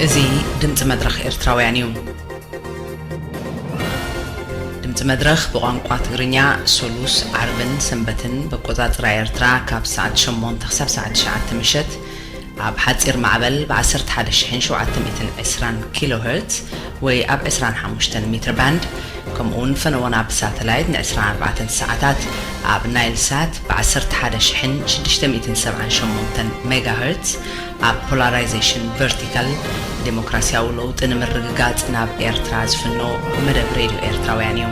እዚ ድምፂ መድረኽ ኤርትራውያን እዩ። ድምፂ መድረኽ ብቋንቋ ትግርኛ ሰሉስ፣ ዓርብን ሰንበትን ብኣቆፃፅራ ኤርትራ ካብ ሰዓት ሸሞንተ ክሳብ ሰዓት ትሽዓተ ምሸት ኣብ ሓፂር ማዕበል ብ ዓሰርተ ሓደ ሺሕን ሸውዓተ ሚእትን ዕስራን ኪሎ ሄርትዝ ወይ ኣብ ዕስራን ሓሙሽተን ሜትር ባንድ፣ ከምኡ እውን ፈነወና ብሳተላይት ን ዕስራን ኣርባዕተን ሰዓታት ኣብ ናይል ሳት ብ ዓሰርተ ሓደ ሺሕን ሽዱሽተ ሚእትን ሰብዓን ሸሞንተን ሜጋ ሄርትዝ፣ ኣብ ፖላራይዜሽን ቨርቲካል፣ ዴሞክራሲያዊ ለውጢ ንምርግጋጽ ናብ ኤርትራ ዝፍኖ መደብ ሬድዮ ኤርትራውያን እዩ።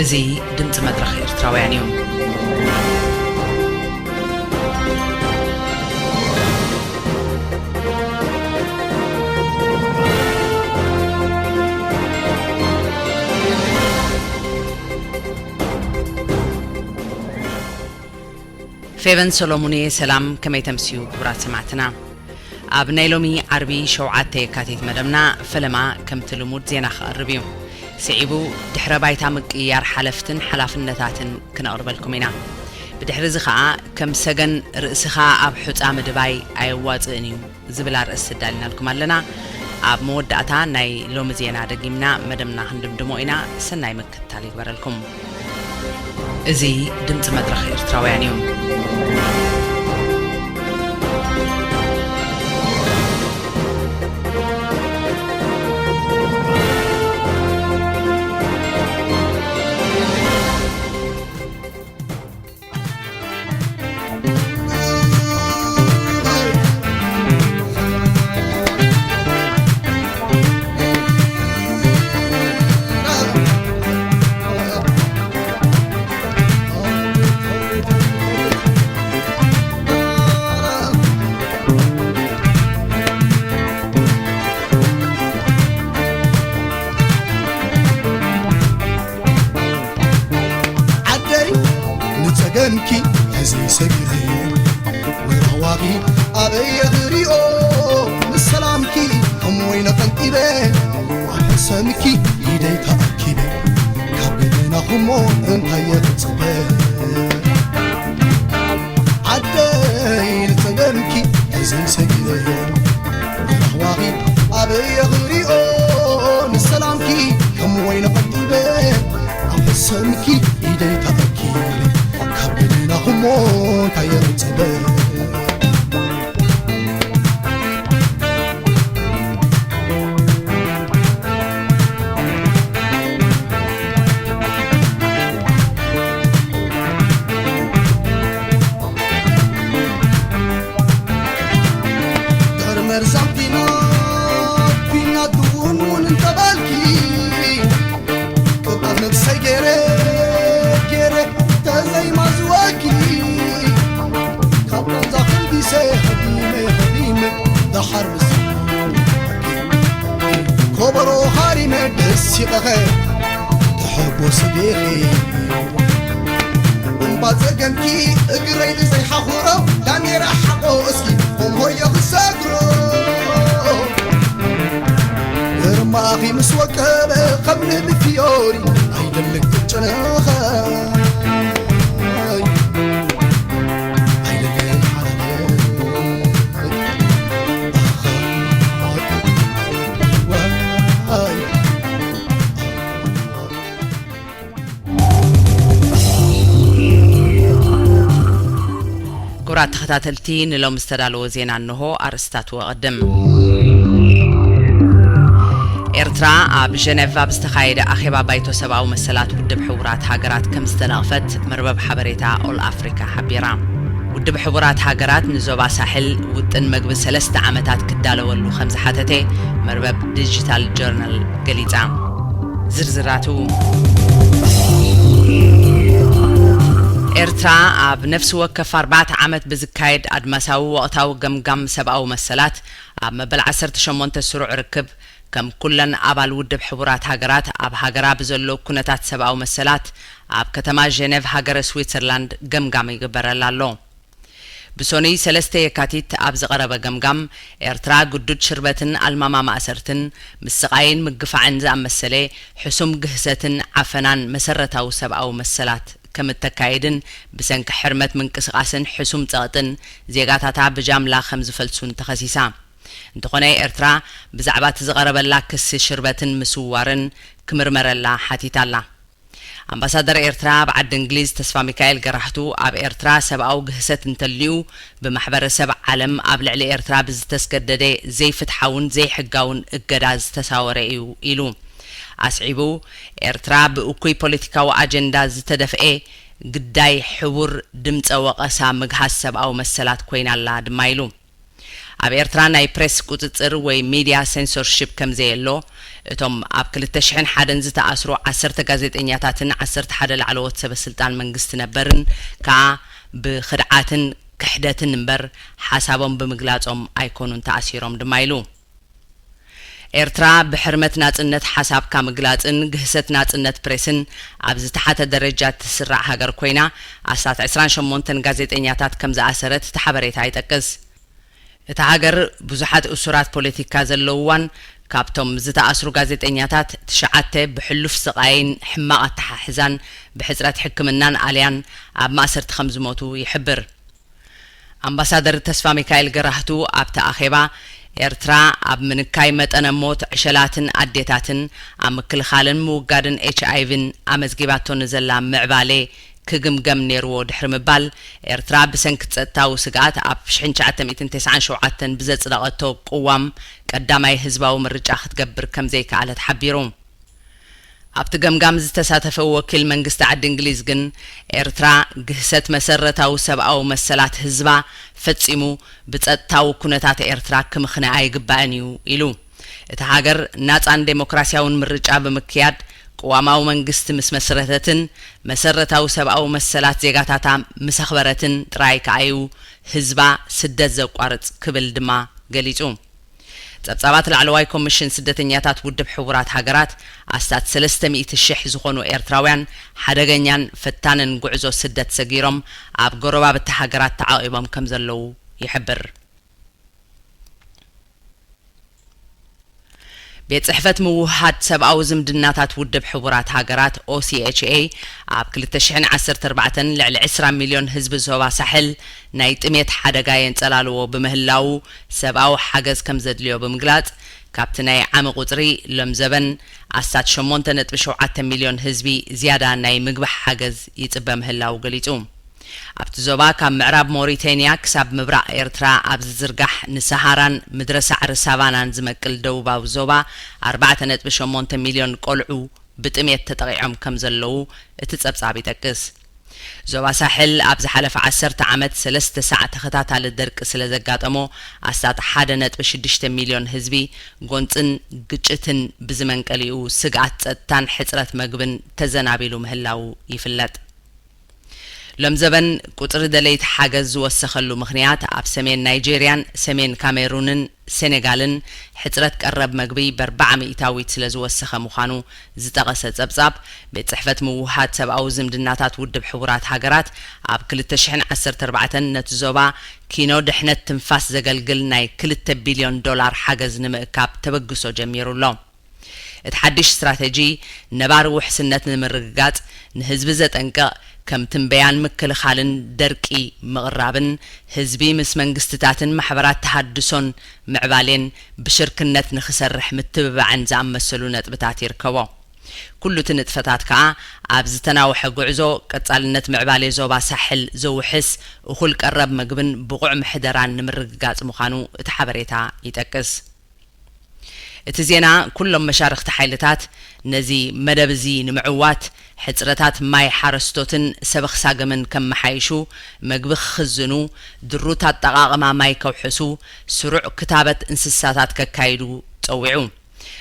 እዚ ድምጺ መድረኽ ኤርትራውያን እዩ። ፌቨን ሰሎሙን እየ። ሰላም፣ ከመይ ተምስዩ ክቡራት ሰማዕትና? ኣብ ናይ ሎሚ ዓርቢ ሸውዓተ የካቲት መደብና ፈለማ ከምቲ ልሙድ ዜና ክቐርብ እዩ። ስዒቡ ድሕረ ባይታ ምቅይያር ሓለፍትን ሓላፍነታትን ክነቕርበልኩም ኢና። ብድሕሪ እዚ ኸኣ ከም ሰገን ርእስኻ ኣብ ሑጻ ምድባይ ኣየዋጽእን እዩ ዝብል ኣርእስቲ ኣዳሊናልኩም ኣለና። ኣብ መወዳእታ ናይ ሎሚ ዜና ደጊምና መደብና ክንድምድሞ ኢና። ሰናይ ምክትታል ይግበረልኩም። እዚ ድምጺ መድረኽ ኤርትራውያን እዩ። ዓደይ ንጸገምኪ ተዘይሰጊረዮ፣ ወራዋኺ ኣበየ ክሪኦ፣ ንሰላምኪ ከም ወይኒ ቀንጢበ፣ ኣብ ሕሰምኪ ኢደይ ተኣኪበ፣ ካብ ገደናኹሞ እንታይ እየ ክጽበ? ዓደይ ንጸገምኪ ተዘይሰጊረዮ፣ ወራዋኺ ኣበየ ክሪኦ፣ ንሰላምኪ ከም ወይኒ ቀንጢበ፣ ኣብ ሕሰምኪ ኢደይ ተኣኪበ፣ ካብ ገደናኹሞ እንታይ እየ ክጽበ? ድሕሪ መርዛም ኲናት፣ ኲናት ድውን እውን እንተበልኪ፣ ቅብኣት ነብሰይ ገይረ፣ ገይረ ተዘይማዝወኪ፣ ካብ ቃንዛ ከልቢሰ ሃዲመ፣ ሃዲመ፣ ደሓር ምስ ከበሮ ሃሪመ ደሲቐኸ ተሐጎስ ዲኺ? እምባ ጸገምኪ እግረይ ንዘይሓኹሮ ዳሜራ ሓቆ እስኪ ቆም ሆዮ ክሰግሮ። ግርማኺ ምስ ወቀበ ከም ንብ ፊዮሪ ኣይደልን ክጭነኸ። ኣይደልን ሓላለይ። ክቡራት ተኸታተልቲ፣ ንሎም ዝተዳለወ ዜና እንሆ። ኣርእስታቱ ኣቐድም። ኤርትራ ኣብ ጀነቭ ኣብ ዝተኻየደ ኣኼባ ባይቶ ሰብኣዊ መሰላት ውድብ ሕቡራት ሃገራት ከም ዝተነቕፈት መርበብ ሓበሬታ ኦል ኣፍሪካ ሓቢራ። ውድብ ሕቡራት ሃገራት ንዞባ ሳሕል ውጥን መግቢ ሰለስተ ዓመታት ክዳለወሉ ከም ዝሓተተ መርበብ ዲጂታል ጆርናል ገሊጻ። ዝርዝራቱ። ኤርትራ ኣብ ነፍሲ ወከፍ ኣርባዕተ ዓመት ብዝካየድ ኣድማሳዊ ወቕታዊ ገምጋም ሰብኣዊ መሰላት ኣብ መበል ዓሰርተ ሸሞንተ ስሩዕ ርክብ ከም ኩለን ኣባል ውድብ ሕቡራት ሃገራት ኣብ ሃገራ ብዘሎ ኩነታት ሰብኣዊ መሰላት ኣብ ከተማ ጀነቭ ሃገረ ስዊትዘርላንድ ገምጋም ይግበረላ ኣሎ። ብሶኑይ ሰለስተ የካቲት ኣብ ዝቐረበ ገምጋም፣ ኤርትራ ግዱድ ሽርበትን ኣልማማ ማእሰርትን፣ ምስቓይን ምግፋዕን ዝኣመሰለ ሕሱም ግህሰትን ዓፈናን መሰረታዊ ሰብኣዊ መሰላት ከም እተካይድን ብሰንኪ ሕርመት ምንቅስቓስን ሕሱም ጸቕጥን ዜጋታታ ብጃምላ ከም ዝፈልሱን ተኸሲሳ። እንተኾነ ኤርትራ ብዛዕባ እቲ ዝቐረበላ ክሲ ሽርበትን ምስዋርን ክምርመረላ ሓቲታ ኣላ። ኣምባሳደር ኤርትራ ኣብ ዓዲ እንግሊዝ ተስፋ ሚካኤል ገራህቱ፣ ኣብ ኤርትራ ሰብኣዊ ግህሰት እንተልዩ ብማሕበረሰብ ዓለም ኣብ ልዕሊ ኤርትራ ብዝተስገደደ ዘይፍትሓውን ዘይሕጋውን እገዳ ዝተሳወረ እዩ ኢሉ። ኣስዒቡ፣ ኤርትራ ብእኩይ ፖለቲካዊ ኣጀንዳ ዝተደፍኤ ግዳይ ሕቡር ድምፀ ወቐሳ ምግሃስ ሰብኣዊ መሰላት ኮይና ኣላ ድማ ኢሉ። ኣብ ኤርትራ ናይ ፕሬስ ቁጽጽር ወይ ሚድያ ሴንሶርሺፕ ከም ዘየሎ፣ እቶም ኣብ ክልተ ሽሕን ሓደን ዝተኣስሩ ዓሰርተ ጋዜጠኛታትን ዓሰርተ ሓደ ላዕለዎት ሰበ ስልጣን መንግስቲ ነበርን ከኣ ብኽድዓትን ክሕደትን እምበር ሓሳቦም ብምግላጾም ኣይኮኑን ተኣሲሮም ድማ ኢሉ። ኤርትራ ብሕርመት ናጽነት ሓሳብካ ምግላጽን ግህሰት ናጽነት ፕሬስን ኣብ ዝተሓተ ደረጃ እትስራዕ ሃገር ኮይና፣ ኣስታት ዕስራን ሸሞንተን ጋዜጠኛታት ከም ዝኣሰረት እቲ ሓበሬታ ይጠቅስ። እታ ሃገር ብዙሓት እሱራት ፖለቲካ ዘለውዋን ካብቶም ዝተኣስሩ ጋዜጠኛታት ትሽዓተ ብሕሉፍ ስቓይን ሕማቕ ኣተሓሕዛን ብሕጽረት ሕክምናን ኣልያን ኣብ ማእሰርቲ ከም ዝሞቱ ይሕብር። ኣምባሳደር ተስፋ ሚካኤል ገራህቱ ኣብቲ ኣኼባ፣ ኤርትራ ኣብ ምንካይ መጠነ ሞት ዕሸላትን ኣዴታትን ኣብ ምክልኻልን ምውጋድን ኤች ኣይ ቪን ኣመዝጊባቶ ንዘላ ምዕባሌ ክግምገም ነይርዎ ድሕሪ ምባል፣ ኤርትራ ብሰንኪ ጸጥታዊ ስግኣት ኣብ ሽሕን ትሽዓተ ሚእትን ተስዓን ሸውዓተን ብዘጽደቐቶ ቅዋም ቀዳማይ ህዝባዊ ምርጫ ክትገብር ከም ዘይከኣለት ሓቢሩ። ኣብቲ ገምጋም ዝተሳተፈ ወኪል መንግስቲ ዓዲ እንግሊዝ ግን፣ ኤርትራ ግህሰት መሰረታዊ ሰብኣዊ መሰላት ህዝባ ፈጺሙ ብጸጥታዊ ኩነታት ኤርትራ ክምኽነ ኣይግባእን እዩ ኢሉ። እታ ሃገር ናጻን ዴሞክራሲያውን ምርጫ ብምክያድ ቅዋማዊ መንግስቲ ምስ መስረተትን መሰረታዊ ሰብኣዊ መሰላት ዜጋታታ ምስ ኣኽበረትን ጥራይ ከኣ እዩ ህዝባ ስደት ዘቋርጽ ክብል ድማ ገሊጹ። ጸብጻባት ላዕለዋይ ኮሚሽን ስደተኛታት ውድብ ሕቡራት ሃገራት፣ ኣስታት ሰለስተ ሚእቲ ሽሕ ዝኾኑ ኤርትራውያን ሓደገኛን ፈታንን ጉዕዞ ስደት ሰጊሮም ኣብ ጎረባብቲ ሃገራት ተዓቒቦም ከም ዘለዉ ይሕብር። ቤት ጽሕፈት ምውህሃድ ሰብኣዊ ዝምድናታት ውድብ ሕቡራት ሃገራት፣ ኦ ሲ ኤች ኤ፣ ኣብ ክልተ ሽሕን ዓሰርተ ኣርባዕተን ልዕሊ ዕስራ ሚልዮን ህዝቢ ዞባ ሳሕል ናይ ጥሜት ሓደጋ የንጸላልዎ ብምህላዉ፣ ሰብኣዊ ሓገዝ ከም ዘድልዮ ብምግላጽ፣ ካብቲ ናይ ዓሚ ቁጽሪ ሎም ዘበን ኣስታት ሸሞንተ ነጥቢ ሸውዓተ ሚልዮን ህዝቢ ዝያዳ ናይ ምግቢ ሓገዝ ይጽበ ምህላዉ ገሊጹ። ኣብቲ ዞባ ካብ ምዕራብ ሞሪቴንያ ክሳብ ምብራቕ ኤርትራ ኣብ ዝዝርጋሕ ንሰሃራን ምድረ ሳዕሪ ሳቫናን ዝመቅል ደቡባዊ ዞባ ኣርባዕተ ነጥቢ ሸሞንተ ሚልዮን ቆልዑ ብጥሜት ተጠቒዖም ከም ዘለዉ እቲ ጸብጻብ ይጠቅስ። ዞባ ሳሕል ኣብ ዝሓለፈ ዓሰርተ ዓመት ሰለስተ ሳዕ ተኸታታሊ ደርቂ ስለ ዘጋጠሞ ኣስታት ሓደ ነጥቢ ሽዱሽተ ሚልዮን ህዝቢ ጎንጽን ግጭትን ብዝመንቀሊኡ ስግኣት ጸጥታን ሕጽረት መግብን ተዘናቢሉ ምህላዉ ይፍለጥ። ሎም ዘበን ቁጽሪ ደለይቲ ሓገዝ ዝወሰኸሉ ምኽንያት ኣብ ሰሜን ናይጄርያን ሰሜን ካሜሩንን ሴኔጋልን ሕጽረት ቀረብ መግቢ በርባዓ ሚእታዊት ስለ ዝወሰኸ ምዃኑ ዝጠቐሰ ጸብጻብ፣ ቤት ጽሕፈት ምውህሃድ ሰብኣዊ ዝምድናታት ውድብ ሕቡራት ሃገራት ኣብ ክልተ ሽሕን ዓሰርተ ኣርባዕተን ነቲ ዞባ ኪኖ ድሕነት ትንፋስ ዘገልግል ናይ ክልተ ቢልዮን ዶላር ሓገዝ ንምእካብ ተበግሶ ጀሚሩ ኣሎ። እቲ ሓድሽ ስትራተጂ ነባሪ ውሕስነት ንምርግጋጽ፣ ንህዝቢ ዘጠንቅቕ፣ ከም ትንበያን ምክልኻልን ደርቂ ምቕራብን፣ ህዝቢ ምስ መንግስትታትን ማሕበራት ተሃድሶን ምዕባሌን ብሽርክነት ንኽሰርሕ ምትብባዕን ዝኣመሰሉ ነጥብታት ይርከቦ። ኩሉ እቲ ንጥፈታት ከኣ ኣብ ዝተናውሐ ጉዕዞ ቀጻልነት ምዕባሌ ዞባ ሳሕል ዘውሕስ እኹል ቀረብ መግብን ብቑዕ ምሕደራን ንምርግጋጽ ምዃኑ እቲ ሓበሬታ ይጠቅስ። እቲ ዜና፣ ኩሎም መሻርኽቲ ሓይልታት ነዚ መደብ እዚ ንምዕዋት፣ ሕጽረታት ማይ ሓረስቶትን ሰበኽ ሳገምን ከመሓይሹ፣ መግቢ ክኽዝኑ፣ ድሩት ኣጠቓቕማ ማይ ከውሕሱ፣ ስሩዕ ክታበት እንስሳታት ከካይዱ ጸዊዑ።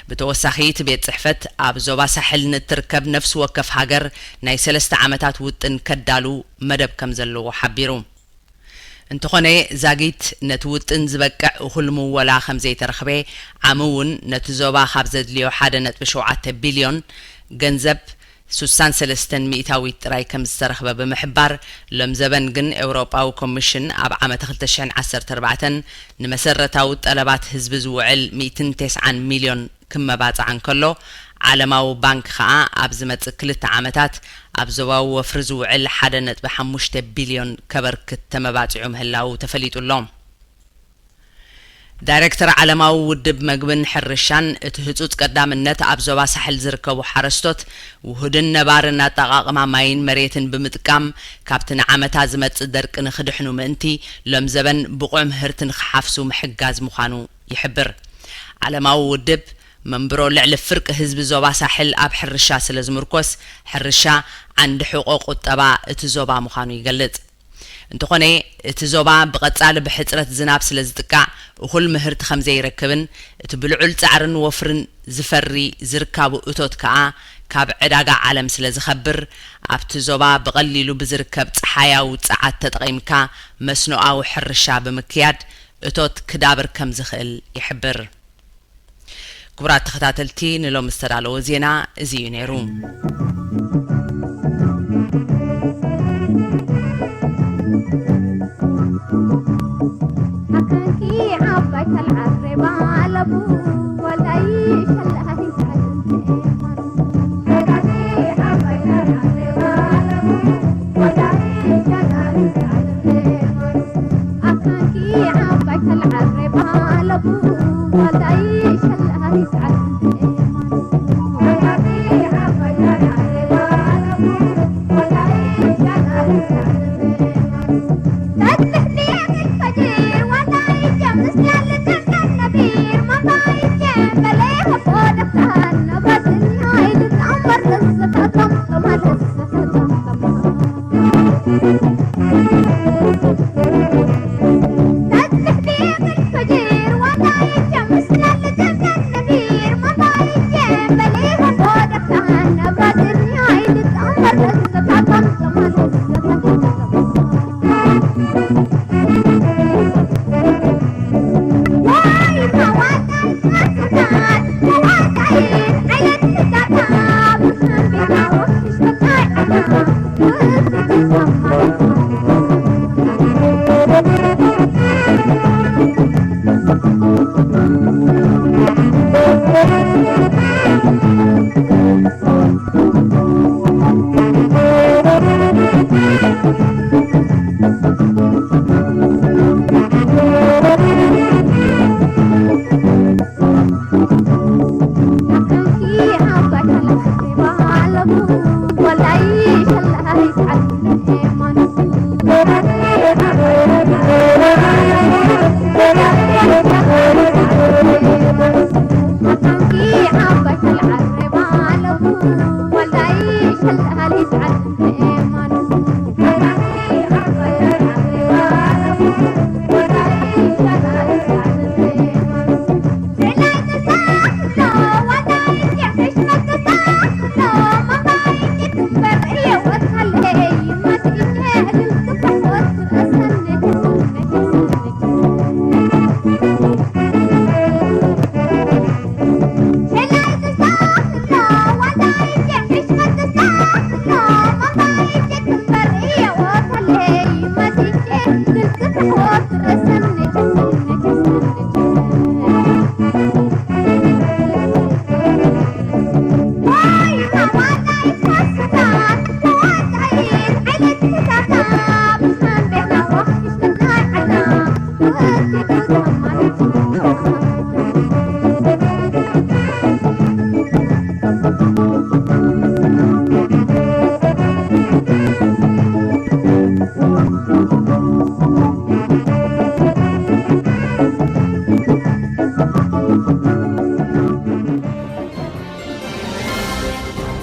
ብተወሳኺ፣ እቲ ቤት ጽሕፈት ኣብ ዞባ ሳሕል ንእትርከብ ነፍሲ ወከፍ ሃገር ናይ ሰለስተ ዓመታት ውጥን ከዳሉ መደብ ከም ዘለዎ ሓቢሩ። እንተኾነ፣ ዛጊት ነቲ ውጥን ዝበቅዕ እኹል ምወላ ከም ዘይተረኽበ፣ ዓሚ እውን ነቲ ዞባ ካብ ዘድልዮ ሓደ ነጥቢ ሸውዓተ ቢልዮን ገንዘብ፣ ሱሳን ሰለስተን ሚእታዊት ጥራይ ከም ዝተረኽበ ብምሕባር፣ ሎም ዘበን ግን ኤውሮጳዊ ኮሚሽን ኣብ ዓመተ ክልተ ሽሕን ዓሰርተ ኣርባዕተን ንመሰረታዊ ጠለባት ህዝቢ ዝውዕል ሚእትን ተስዓን ሚልዮን ክመባጻዕ እንከሎ፣ ዓለማዊ ባንክ ኸኣ ኣብ ዝመጽእ ክልተ ዓመታት ኣብ ዞባዊ ወፍሪ ዝውዕል ሓደ ነጥቢ ሓሙሽተ ቢልዮን ከበርክት ተመባጺዑ ምህላዉ ተፈሊጡ ኣሎ። ዳይሬክተር ዓለማዊ ውድብ መግብን ሕርሻን፣ እቲ ህጹጽ ቀዳምነት ኣብ ዞባ ሳሕል ዝርከቡ ሓረስቶት ውሁድን ነባርን ኣጠቓቕማ ማይን መሬትን ብምጥቃም ካብቲ ንዓመታ ዝመጽእ ደርቂ ንኽድሕኑ ምእንቲ ሎም ዘበን ብቑዕ ምህርቲ ንኽሓፍሱ ምሕጋዝ ምዃኑ ይሕብር። ዓለማዊ ውድብ መንብሮ ልዕሊ ፍርቂ ህዝቢ ዞባ ሳሕል ኣብ ሕርሻ ስለ ዝምርኮስ፣ ሕርሻ ዓንዲ ሕቖ ቁጠባ እቲ ዞባ ምዃኑ ይገልጽ። እንተኾነ፣ እቲ ዞባ ብቐጻሊ ብሕጽረት ዝናብ ስለ ዝጥቃዕ፣ እኹል ምህርቲ ከም ዘይረክብን እቲ ብልዑል ጻዕርን ወፍርን ዝፈሪ ዝርካቡ እቶት ከኣ ካብ ዕዳጋ ዓለም ስለ ዝኸብር፣ ኣብቲ ዞባ ብቐሊሉ ብዝርከብ ጸሓያዊ ጸዓት ተጠቒምካ መስኖኣዊ ሕርሻ ብምክያድ እቶት ክዳብር ከም ዝኽእል ይሕብር። ክቡራት ተኸታተልቲ፣ ንሎም ዝተዳለወ ዜና እዚ እዩ ነይሩ። ኣካንኪ ዓባይ ተልዓል ሬባ ኣለቡ፣ ዋልዳይ ሸላሃይ ተዓልም ተኤማኑ።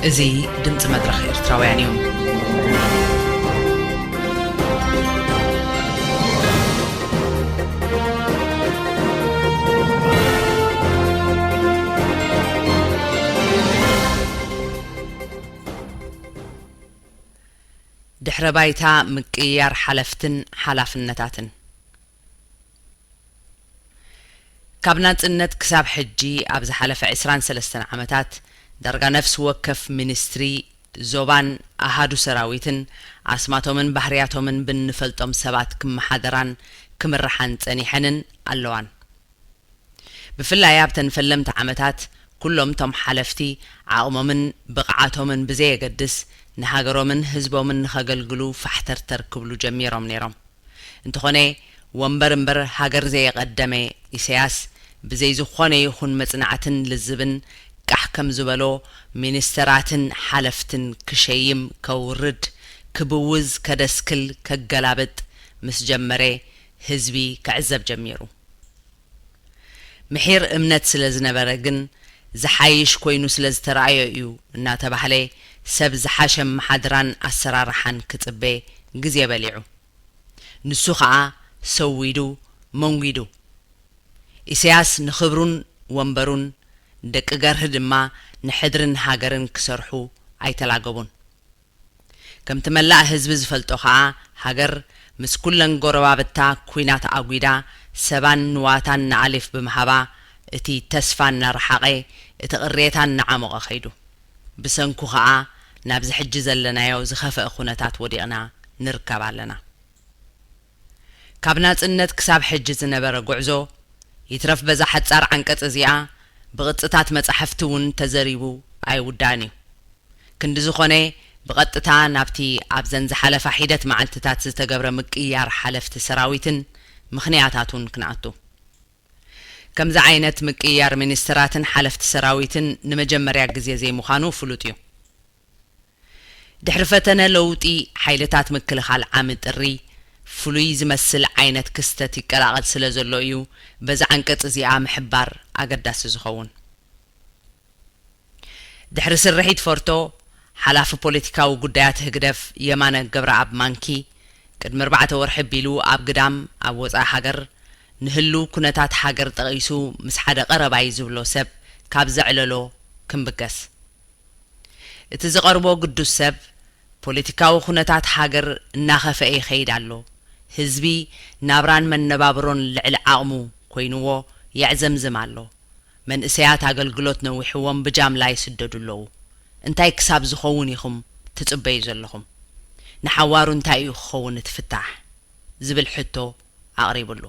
እዚ ድምፂ መድረኽ ኤርትራውያን እዩ። ድሕረ ባይታ ምቅይያር ሓለፍትን ሓላፍነታትን። ካብ ናጽነት ክሳብ ሕጂ ኣብ ዝሓለፈ ዕስራን ሰለስተን ዓመታት ዳርጋ ነፍሲ ወከፍ ሚኒስትሪ፣ ዞባን ኣሃዱ ሰራዊትን ኣስማቶምን ባህርያቶምን ብንፈልጦም ሰባት ክመሓደራን ክምርሓን ጸኒሐንን ኣለዋን። ብፍላይ ኣብተን ፈለምቲ ዓመታት ኩሎም እቶም ሓለፍቲ ዓቕሞምን ብቕዓቶምን ብዘየገድስ ንሃገሮምን ህዝቦምን ንኸገልግሉ ፋሕተርተር ክብሉ ጀሚሮም ነይሮም። እንተኾነ ወንበር እምበር ሃገር ዘየቐደመ ኢሰያስ ብዘይ ዝኾነ ይኹን መጽናዕትን ልዝብን ቃሕ ከም ዝበሎ ሚኒስተራትን ሓለፍትን ክሸይም ከውርድ ክብውዝ ከደስክል ከገላብጥ ምስ ጀመረ ህዝቢ ክዕዘብ ጀሚሩ። ምሒር እምነት ስለ ዝነበረ ግን ዝሓይሽ ኮይኑ ስለ ዝተረኣዮ እዩ እናተባህለ ሰብ ዝሓሸ ኣመሓድራን ኣሰራርሓን ክጽበ ግዜ በሊዑ። ንሱ ኸኣ ሰዊዱ መንጒዱ። ኢሰያስ ንኽብሩን ወንበሩን ደቂ ገርሂ ድማ ንሕድርን ሃገርን ክሰርሑ ኣይተላገቡን። ከምቲ መላእ ህዝቢ ዝፈልጦ ኸኣ ሃገር ምስ ኩለን ጎረባብታ ኲናት ኣጒዳ ሰባን ንዋታን ንኣሊፍ ብምሃባ እቲ ተስፋ እናረሓቐ እቲ ቅሬታ እናዓሞቐ ኸይዱ። ብሰንኩ ኸኣ ናብዚ ሕጂ ዘለናዮ ዝኸፍአ ኩነታት ወዲቕና ንርከብ ኣለና። ካብ ናጽነት ክሳብ ሕጂ ዝነበረ ጉዕዞ ይትረፍ በዛ ሓጻር ዓንቀጽ እዚኣ ብቕጽታት መጻሕፍቲ እውን ተዘሪቡ ኣይውዳእን እዩ። ክንዲ ዝኾነ ብቐጥታ ናብቲ ኣብዘን ዝሓለፋ ሒደት መዓልትታት ዝተገብረ ምቅይያር ሓለፍቲ ሰራዊትን ምኽንያታቱን ክንኣቱ። ከምዚ ዓይነት ምቅይያር ሚኒስትራትን ሓለፍቲ ሰራዊትን ንመጀመርያ ግዜ ዘይምዃኑ ፍሉጥ እዩ። ድሕሪ ፈተነ ለውጢ ሓይልታት ምክልኻል ዓሚ ጥሪ ፍሉይ ዝመስል ዓይነት ክስተት ይቀላቐል ስለ ዘሎ እዩ በዚ ዓንቀጽ እዚኣ ምሕባር ኣገዳሲ ዝኸውን። ድሕሪ ስርሒት ፎርቶ፣ ሓላፊ ፖለቲካዊ ጉዳያት ህግደፍ የማነ ገብረኣብ ማንኪ፣ ቅድሚ ኣርባዕተ ወርሒ ኣቢሉ ኣብ ግዳም ኣብ ወጻኢ ሃገር ንህሉው ኩነታት ሃገር ጠቒሱ ምስ ሓደ ቀረባይ ዝብሎ ሰብ ካብ ዘዕለሎ ክንብገስ። እቲ ዝቐርቦ ግዱስ ሰብ፣ ፖለቲካዊ ኩነታት ሃገር እናኸፍአ ይኸይድ ኣሎ፣ ህዝቢ ናብራን መነባብሮን ልዕሊ ዓቕሙ ኮይንዎ የዕዘምዝም ኣሎ፣ መንእሰያት ኣገልግሎት ነዊሕዎም ብጃምላ ይስደዱ ኣለዉ፣ እንታይ ክሳብ ዝኸውን ኢኹም ትጽበዩ ዘለኹም? ንሓዋሩ እንታይ እዩ ክኸውን እቲ ፍታሕ? ዝብል ሕቶ ኣቕሪብሉ።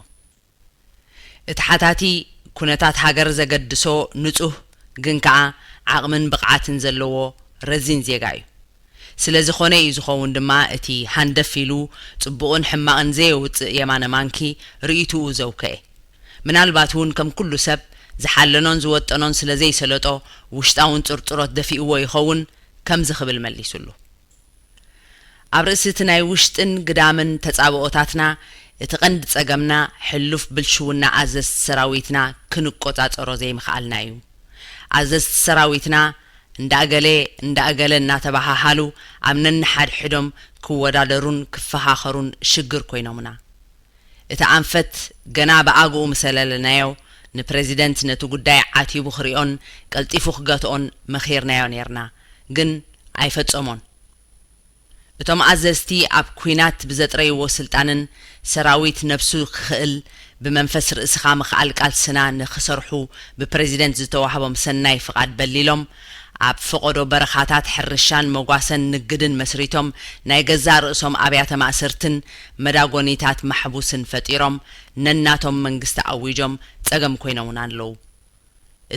እቲ ሓታቲ ኩነታት ሃገር ዘገድሶ ንጹህ ግን ከኣ ዓቕምን ብቕዓትን ዘለዎ ረዚን ዜጋ እዩ። ስለ ዝኾነ እዩ ዝኸውን ድማ እቲ ሃንደፍ ኢሉ ጽቡቕን ሕማቕን ዘየውጽእ የማነ ማንኪ ርእይትኡ ዘውከኤ። ምናልባት እውን ከም ኩሉ ሰብ ዝሓለኖን ዝወጠኖን ስለ ዘይሰለጦ ውሽጣውን ጽርጽሮት ደፊእዎ ይኸውን ከምዚ ክብል መሊሱሉ። ኣብ ርእሲ እቲ ናይ ውሽጥን ግዳምን ተጻብኦታትና እቲ ቀንዲ ጸገምና ሕሉፍ ብልሽውና ኣዘዝቲ ሰራዊትና ክንቆጻጸሮ ዘይምኽኣልና እዩ። ኣዘዝቲ ሰራዊትና እንዳ እገሌ እንዳ እገለ እናተበሃሃሉ ኣብ ነንሓድሕዶም ክወዳደሩን ክፈኻኸሩን ሽግር ኮይኖምና። እቲ ኣንፈት ገና ብኣግኡ ምሰለለናዮ ንፕረዚደንት ነቲ ጉዳይ ዓቲቡ ክሪኦን ቀልጢፉ ክገትኦን መኺርናዮ ኔርና፣ ግን ኣይፈጸሞን። እቶም ኣዘዝቲ ኣብ ኲናት ብዘጥረይዎ ስልጣንን ሰራዊት ነብሱ ክኽእል ብመንፈስ ርእስኻ ምኽኣል ቃልስና ንኽሰርሑ ብፕረዚደንት ዝተዋህቦም ሰናይ ፍቓድ በሊሎም ኣብ ፈቐዶ በረኻታት ሕርሻን መጓሰን ንግድን መስሪቶም ናይ ገዛእ ርእሶም ኣብያተ ማእሰርትን መዳጎኒታት ማሕቡስን ፈጢሮም ነናቶም መንግስቲ ኣዊጆም ጸገም ኮይኖምና ኣለዉ።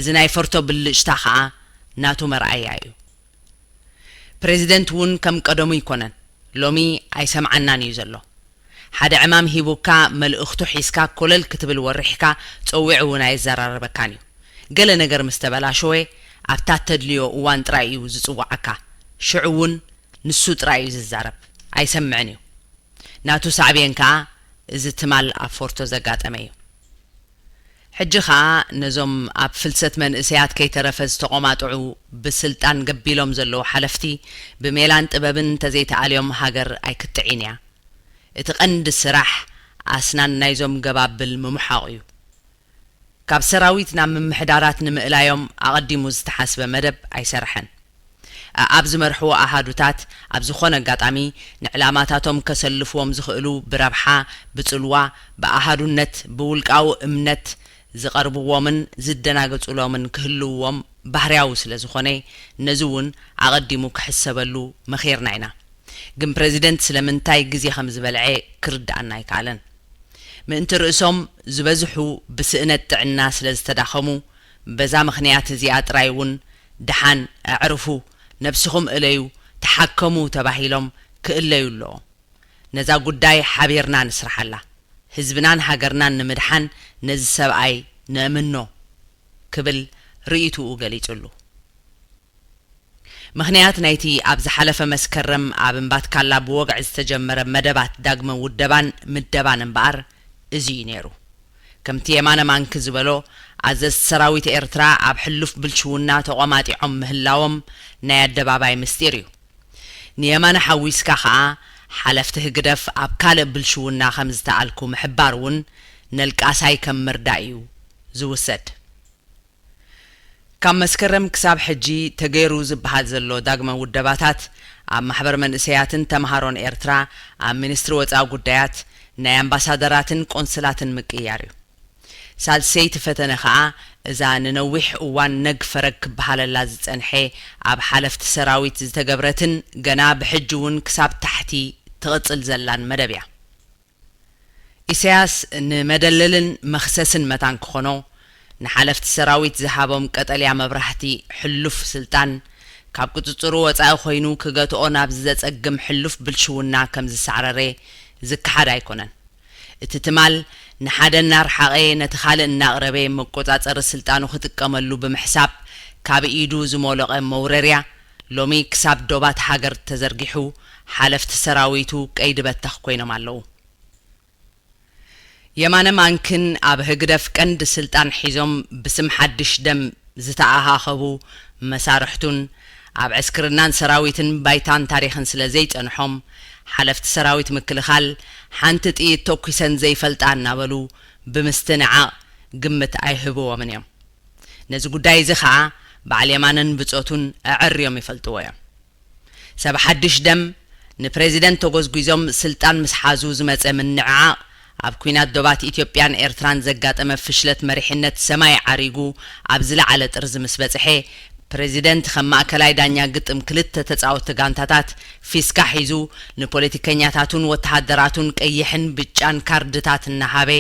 እዚ ናይ ፈርቶ ብልጭታ ኸኣ ናቱ መርኣያ እዩ። ፕረዚደንት እውን ከም ቀደሙ ኣይኮነን። ሎሚ ኣይሰምዓናን እዩ ዘሎ። ሓደ ዕማም ሂቡካ መልእኽቱ ሒዝካ ኮለል ክትብል ወሪሕካ ጸዊዑ እውን ኣየዘራርበካን እዩ። ገለ ነገር ምስ ተበላሸወ ኣብታ ተድልዮ እዋን ጥራይ እዩ ዝጽውዓካ። ሽዑ እውን ንሱ ጥራይ እዩ ዝዛረብ። ኣይሰምዕን እዩ። ናቱ ሳዕቤን ከኣ እዚ ትማል ኣብ ፎርቶ ዘጋጠመ እዩ። ሕጂ ኸኣ ነዞም ኣብ ፍልሰት መንእሰያት ከይተረፈ ዝተቖማጥዑ ብስልጣን ገቢሎም ዘለዉ ሓለፍቲ ብሜላን ጥበብን እንተዘይተኣልዮም ሃገር ኣይክትጥዒን እያ። እቲ ቀንዲ ስራሕ ኣስናን ናይዞም ገባብል ምምሓቑ እዩ። ካብ ሰራዊት ናብ ምምሕዳራት ንምእላዮም ኣቐዲሙ ዝተሓስበ መደብ ኣይሰርሐን። ኣኣብ ዝመርሕዎ ኣሃዱታት ኣብ ዝኾነ ኣጋጣሚ ንዕላማታቶም ከሰልፍዎም ዝኽእሉ ብረብሓ፣ ብጽልዋ፣ ብኣሃዱነት፣ ብውልቃዊ እምነት ዝቐርብዎምን ዝደናገጹሎምን ክህልውዎም ባህርያዊ ስለ ዝኾነ ነዚ እውን ኣቐዲሙ ክሕሰበሉ መኺርና ኢና። ግን ፕረዚደንት ስለምንታይ ግዜ ከም ዝበልዐ ክርድኣና ኣይከኣለን። ምእንቲ ርእሶም ዝበዝሑ ብስእነት ጥዕና ስለ ዝተዳኸሙ በዛ ምኽንያት እዚኣ ጥራይ እውን ደሓን ኣዕርፉ፣ ነብስኹም እለዩ፣ ተሓከሙ ተባሂሎም ክእለዩ ኣለዎም። ነዛ ጉዳይ ሓቢርና ንስርሓላ። ህዝብናን ሃገርናን ንምድሓን ነዚ ሰብኣይ ነእምኖ ክብል ርእይትኡ ገሊጹሉ። ምኽንያት ናይቲ ኣብ ዝሓለፈ መስከረም ኣብ እምባትካላ ብወግዒ ዝተጀመረ መደባት ዳግመ ውደባን ምደባን እምበኣር እዚ እዩ ነይሩ። ከምቲ የማነ ማንኪ ዝበሎ፣ ኣዘዝቲ ሰራዊት ኤርትራ ኣብ ሕሉፍ ብልሽውና ተቖማጢዖም ምህላዎም ናይ ኣደባባይ ምስጢር እዩ። ንየማነ ሓዊስካ ኸኣ፣ ሓለፍቲ ህግደፍ ኣብ ካልእ ብልሽውና ከም ዝተኣልኩ ምሕባር እውን ነልቃሳይ ከም ምርዳእ እዩ ዝውሰድ። ካብ መስከረም ክሳብ ሕጂ ተገይሩ ዝበሃል ዘሎ ዳግመ ውደባታት፣ ኣብ ማሕበር መንእሰያትን ተምሃሮን ኤርትራ፣ ኣብ ሚኒስትሪ ወጻኢ ጉዳያት፣ ናይ ኣምባሳደራትን ቆንስላትን ምቅይያር እዩ። ሳልሰይቲ ፈተነ ኸኣ እዛ ንነዊሕ እዋን ነግ ፈረግ ክበሃለላ ዝጸንሐ ኣብ ሓለፍቲ ሰራዊት ዝተገብረትን ገና ብሕጂ እውን ክሳብ ታሕቲ ትቕጽል ዘላን መደብ እያ። ኢሳያስ ንመደለልን መኽሰስን መታን ክኾኖ፣ ንሓለፍቲ ሰራዊት ዝሃቦም ቀጠልያ መብራህቲ ሕሉፍ ስልጣን፣ ካብ ቁጽጽሩ ወጻኢ ኮይኑ ክገትኦ ናብ ዘጸግም ሕሉፍ ብልሽውና ከም ዝሳዕረረ ዝከሓድ ኣይኮነን። እቲ ትማል ንሓደ እናርሓቐ ነቲ ካልእ እናቕረበ መቆጻጸሪ ስልጣኑ ክጥቀመሉ ብምሕሳብ ካብ ኢዱ ዝሞለቐ መውረርያ ሎሚ ክሳብ ዶባት ሃገር ተዘርጊሑ ሓለፍቲ ሰራዊቱ ቀይዲ በተኽ ኮይኖም ኣለዉ። የማነ ማንክን ኣብ ህግደፍ ቀንዲ ስልጣን ሒዞም ብስም ሓድሽ ደም ዝተኣኻኸቡ መሳርሕቱን ኣብ ዕስክርናን ሰራዊትን ባይታን ታሪኽን ስለ ዘይጸንሖም፣ ሓለፍቲ ሰራዊት ምክልኻል ሓንቲ ጥይት ተኩሰን ዘይፈልጣ እናበሉ ብምስትንዓቕ ግምት ኣይህብዎምን እዮም። ነዚ ጉዳይ እዚ ኸኣ በዓል የማነን ብጾቱን ኣዐርዮም ይፈልጥዎ እዮም። ሰብ ሓድሽ ደም ንፕሬዚደንት ተጎዝጒዞም ስልጣን ምስ ሓዙ ዝመጸ ምንዕዓቕ፣ ኣብ ኲናት ዶባት ኢትዮጵያን ኤርትራን ዘጋጠመ ፍሽለት መሪሕነት ሰማይ ዓሪጉ ኣብ ዝለዓለ ጥርዚ ምስ በጽሐ፣ ፕሬዚደንት ከም ማእከላይ ዳኛ ግጥም ክልተ ተጻወትቲ ጋንታታት ፊስካ ሒዙ ንፖለቲከኛታቱን ወተሃደራቱን ቀይሕን ብጫን ካርድታት እናሃበ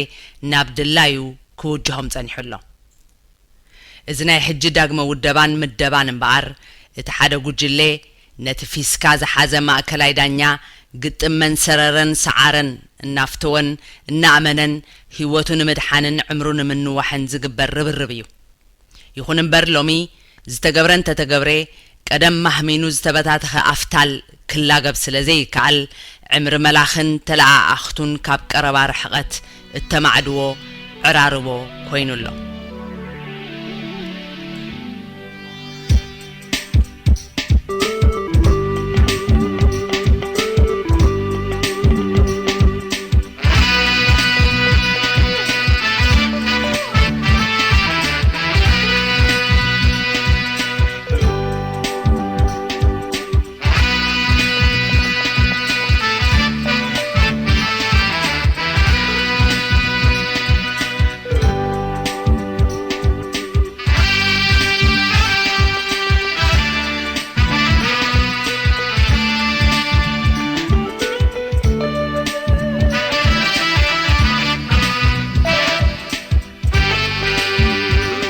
ናብ ድላዩ ክውጅሆም ጸኒሑ ኣሎ። እዚ ናይ ሕጂ ዳግመ ውደባን ምደባን እምበኣር፣ እቲ ሓደ ጉጅለ ነቲ ፊስካ ዝሓዘ ማእከላይ ዳኛ ግጥም መንሰረረን ሰዓረን እናፍተወን እናኣመነን ህይወቱ ንምድሓንን ዕምሩ ንምንዋሕን ዝግበር ርብርብ እዩ። ይኹን እምበር ሎሚ ዝተገብረ እንተተገብረ ቀደም ማህሚኑ ዝተበታተኸ ኣፍታል ክላገብ ስለ ዘይከኣል፣ ዕምሪ መላኽን ተለኣኣኽቱን ካብ ቀረባ ርሕቐት እተማዕድዎ ዕራርቦ ኮይኑ ኣሎ።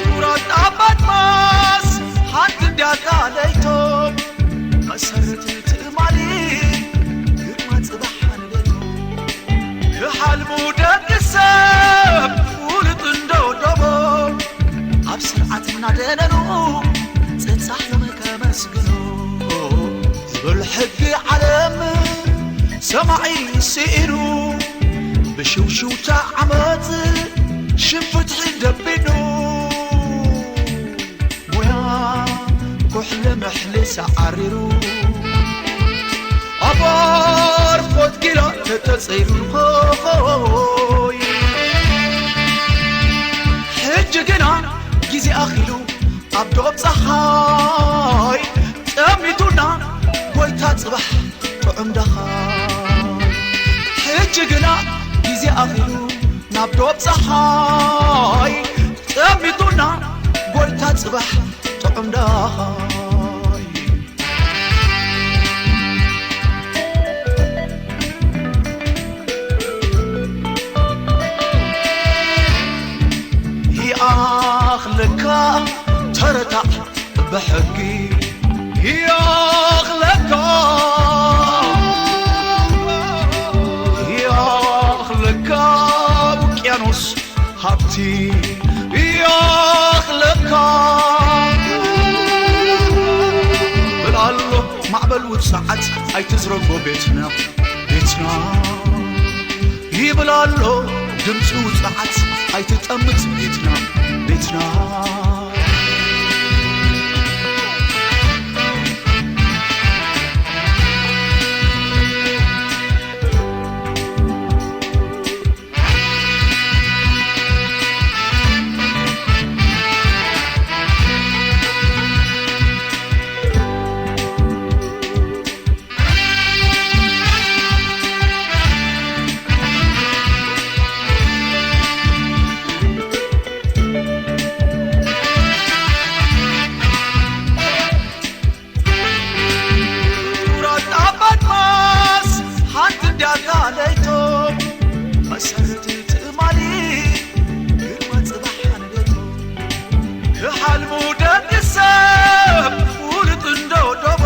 ኩራት ኣባት ማስ ሓንቲ እንድያ ቃለይቶም መሰረት ትእማኒ ግርማ ጽባሕ ኣንደቶም ክሓልሙ ደቂ ሰብ ፍሉጥ እንዶ ዶቦም ኣብ ስርዓት እናደነኑ ጽንጻሕሎም ከመስግኑ ዝብል ሕጊ ዓለም ሰማዒ ስኢኑ ብሽውሽውታ ዓመት ሽም ፍትሒ ደቢኑ ሞያ ኩሕሊ ምሕሊ ሰዓሪሩ ኣባር ፎትኪላ ተተጸይሩ ኾኾይ ሕጂ ግና ግዜ ኣኺሉ ኣብ ዶብ ጸሓይ ጠሚቱና ጎይታ ጽባሕ ጥዑም ደኻ ሕጂ ግና ግዜ ኣኺሉ ናብ ዶብ ጸሓይ ጠሚቱና ጎይታ ጽባሕ ጥዑም ደኻ ይኣኽለካ ይኣኽለካ ብል ኣሎ ማዕበል ውጽዓት ኣይትዝረጎ ቤትና፣ ቤትና ይብል ኣሎ ድምፂ ውጽዓት ኣይትጠምት ቤትና፣ ቤትና። ቱራት ኣባት ማስ ሓንቲ እንድያ እታ ለይቶ፣ መሰረት ትእማኒ ግርማ ጽባሕ ንደቶ። ክሓልሙ ደቂ ሰብ ፍሉጥ እንዶ ዶቦ፣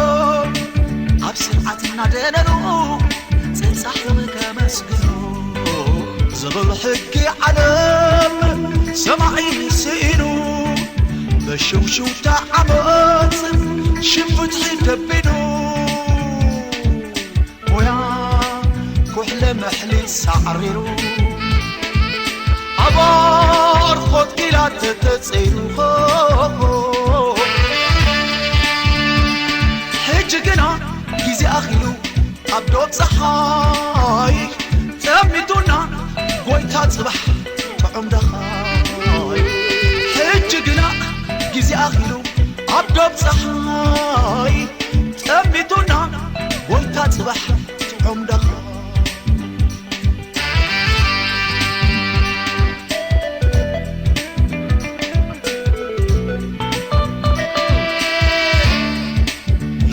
ኣብ ስርዓት እናደለሉ ጽንጻሕዮም ከመስግኑ። ዝብል ሕጊ ዓለም ሰማዒ ስኢኑ፣ በሽውሽውታ ዓመጽ ሽም ፍትሒ ደቢኑ። ሞያ ኩሕለ መሕሊ ሳዕሪሩ፣ ኣብ ኣርኾት ኪላ ተተጸይሩ። ሕጂ ግና ግዜ ኣኺሉ ኣብ ዶብ ጸሓይ ጠሚቱና ጎይታ ጽባሕ ጥዑም ደኻይ። ሕጂ ግና ግዜ ኣኺሉ ኣብ ዶብ ጸሓይ ጠሚቱና ጎይታ ጽባሕ ጥዑም ደኻይ።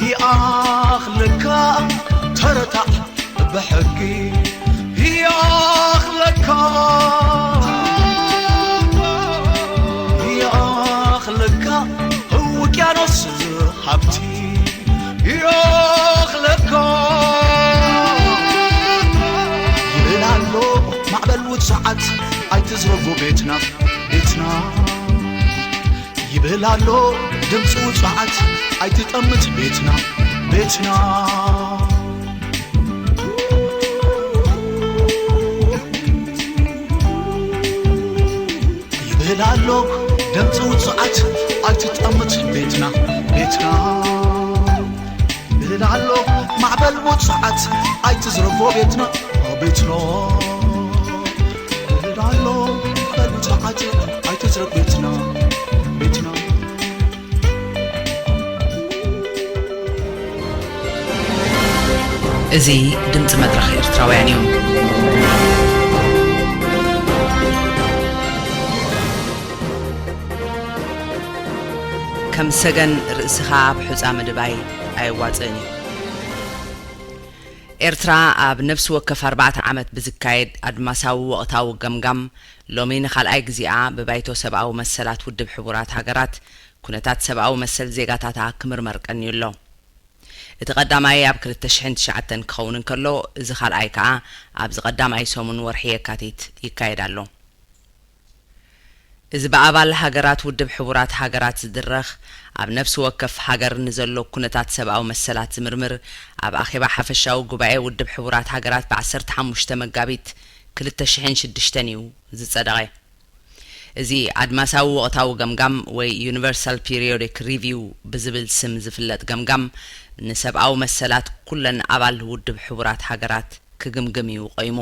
ይኣኽለካ ተረታዕ ብሕጊ ይኣኽለካ፣ ይኣኽለካ ውቅያኖስ ሃብቲ ይኣኽለካ ይብል ኣሎ ማዕበል ውጽዓት ኣይትዝረጉ ቤትና፣ ቤትና ይብል ኣሎ ድምፂ ውፅዓት ኣይትጠምት ቤትና፣ ቤትና ይብል ኣሎ ድምፂ ውፅዓት ኣይትጠምት ቤትና፣ ቤትና ይብል ኣሎ ማዕበል ውፅዓት ኣይትዝረጎ ቤትና፣ ቤትና ይብል ኣሎ ማዕበል ውፅዓት ኣይትዝረግ ቤትና፣ ቤትና። እዚ ድምጺ መድረኽ ኤርትራውያን እዩ። ከም ሰገን ርእስኻ ኣብ ሑጻ ምድባይ ኣየዋጽእን እዩ። ኤርትራ ኣብ ነፍሲ ወከፍ ኣርባዕተ ዓመት ብዝካየድ ኣድማሳዊ ወቕታዊ ገምጋም፣ ሎሚ ንኻልኣይ ግዜኣ ብባይቶ ሰብኣዊ መሰላት ውድብ ሕቡራት ሃገራት ኩነታት ሰብኣዊ መሰል ዜጋታታ ክምርመር ቀንዩ ኣሎ። እቲ ቀዳማይ ኣብ ክልተ ሽሕን ትሽዓተን ክኸውን እንከሎ፣ እዚ ካልኣይ ከኣ ኣብዚ ቀዳማይ ሰሙን ወርሒ የካቲት ይካየድ ኣሎ። እዚ ብኣባል ሃገራት ውድብ ሕቡራት ሃገራት ዝድረኽ፣ ኣብ ነፍሲ ወከፍ ሃገር ንዘሎ ኩነታት ሰብኣዊ መሰላት ዝምርምር፣ ኣብ ኣኼባ ሓፈሻዊ ጉባኤ ውድብ ሕቡራት ሃገራት ብ ዓሰርተ ሓሙሽተ መጋቢት ክልተ ሽሕን ሽዱሽተን እዩ ዝጸደቐ። እዚ ኣድማሳዊ ወቕታዊ ገምጋም ወይ ዩኒቨርሳል ፒሪዮዲክ ሪቪው ብዝብል ስም ዝፍለጥ ገምጋም፣ ንሰብኣዊ መሰላት ኩለን ኣባል ውድብ ሕቡራት ሃገራት ክግምግም እዩ ቆይሙ።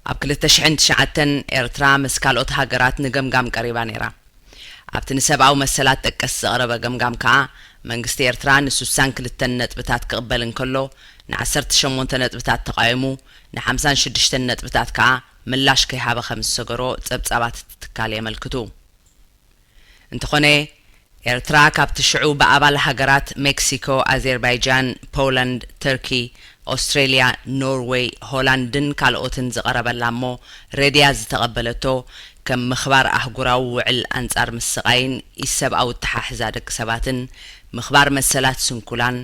ኣብ ክልተ ሽሕን ትሽዓተን ኤርትራ ምስ ካልኦት ሃገራት ንገምጋም ቀሪባ ነይራ። ኣብቲ ንሰብኣዊ መሰላት ጠቀስ ዝቐረበ ገምጋም ከኣ፣ መንግስቲ ኤርትራ ንስሳን ክልተን ነጥብታት ክቕበል እንከሎ፣ ንዓሰርተ ሸሞንተ ነጥብታት ተቓዊሙ፣ ንሓምሳን ሽዱሽተን ነጥብታት ከኣ ምላሽ ከይሃበ ከም ዝሰገሮ ጸብጻባት እቲ ትካል የመልክቱ። እንተኾነ፣ ኤርትራ ካብቲ ሽዑ ብኣባል ሃገራት ሜክሲኮ፣ ኣዜርባይጃን፣ ፖላንድ፣ ተርኪ፣ ኦስትሬልያ፣ ኖርዌይ፣ ሆላንድን ካልኦትን ዝቐረበላ እሞ ረድያ ዝተቐበለቶ፣ ከም ምኽባር ኣህጉራዊ ውዕል ኣንጻር ምስቓይን ኢሰብኣዊ ኣተሓሕዛ ደቂ ሰባትን፣ ምኽባር መሰላት ስንኩላን፣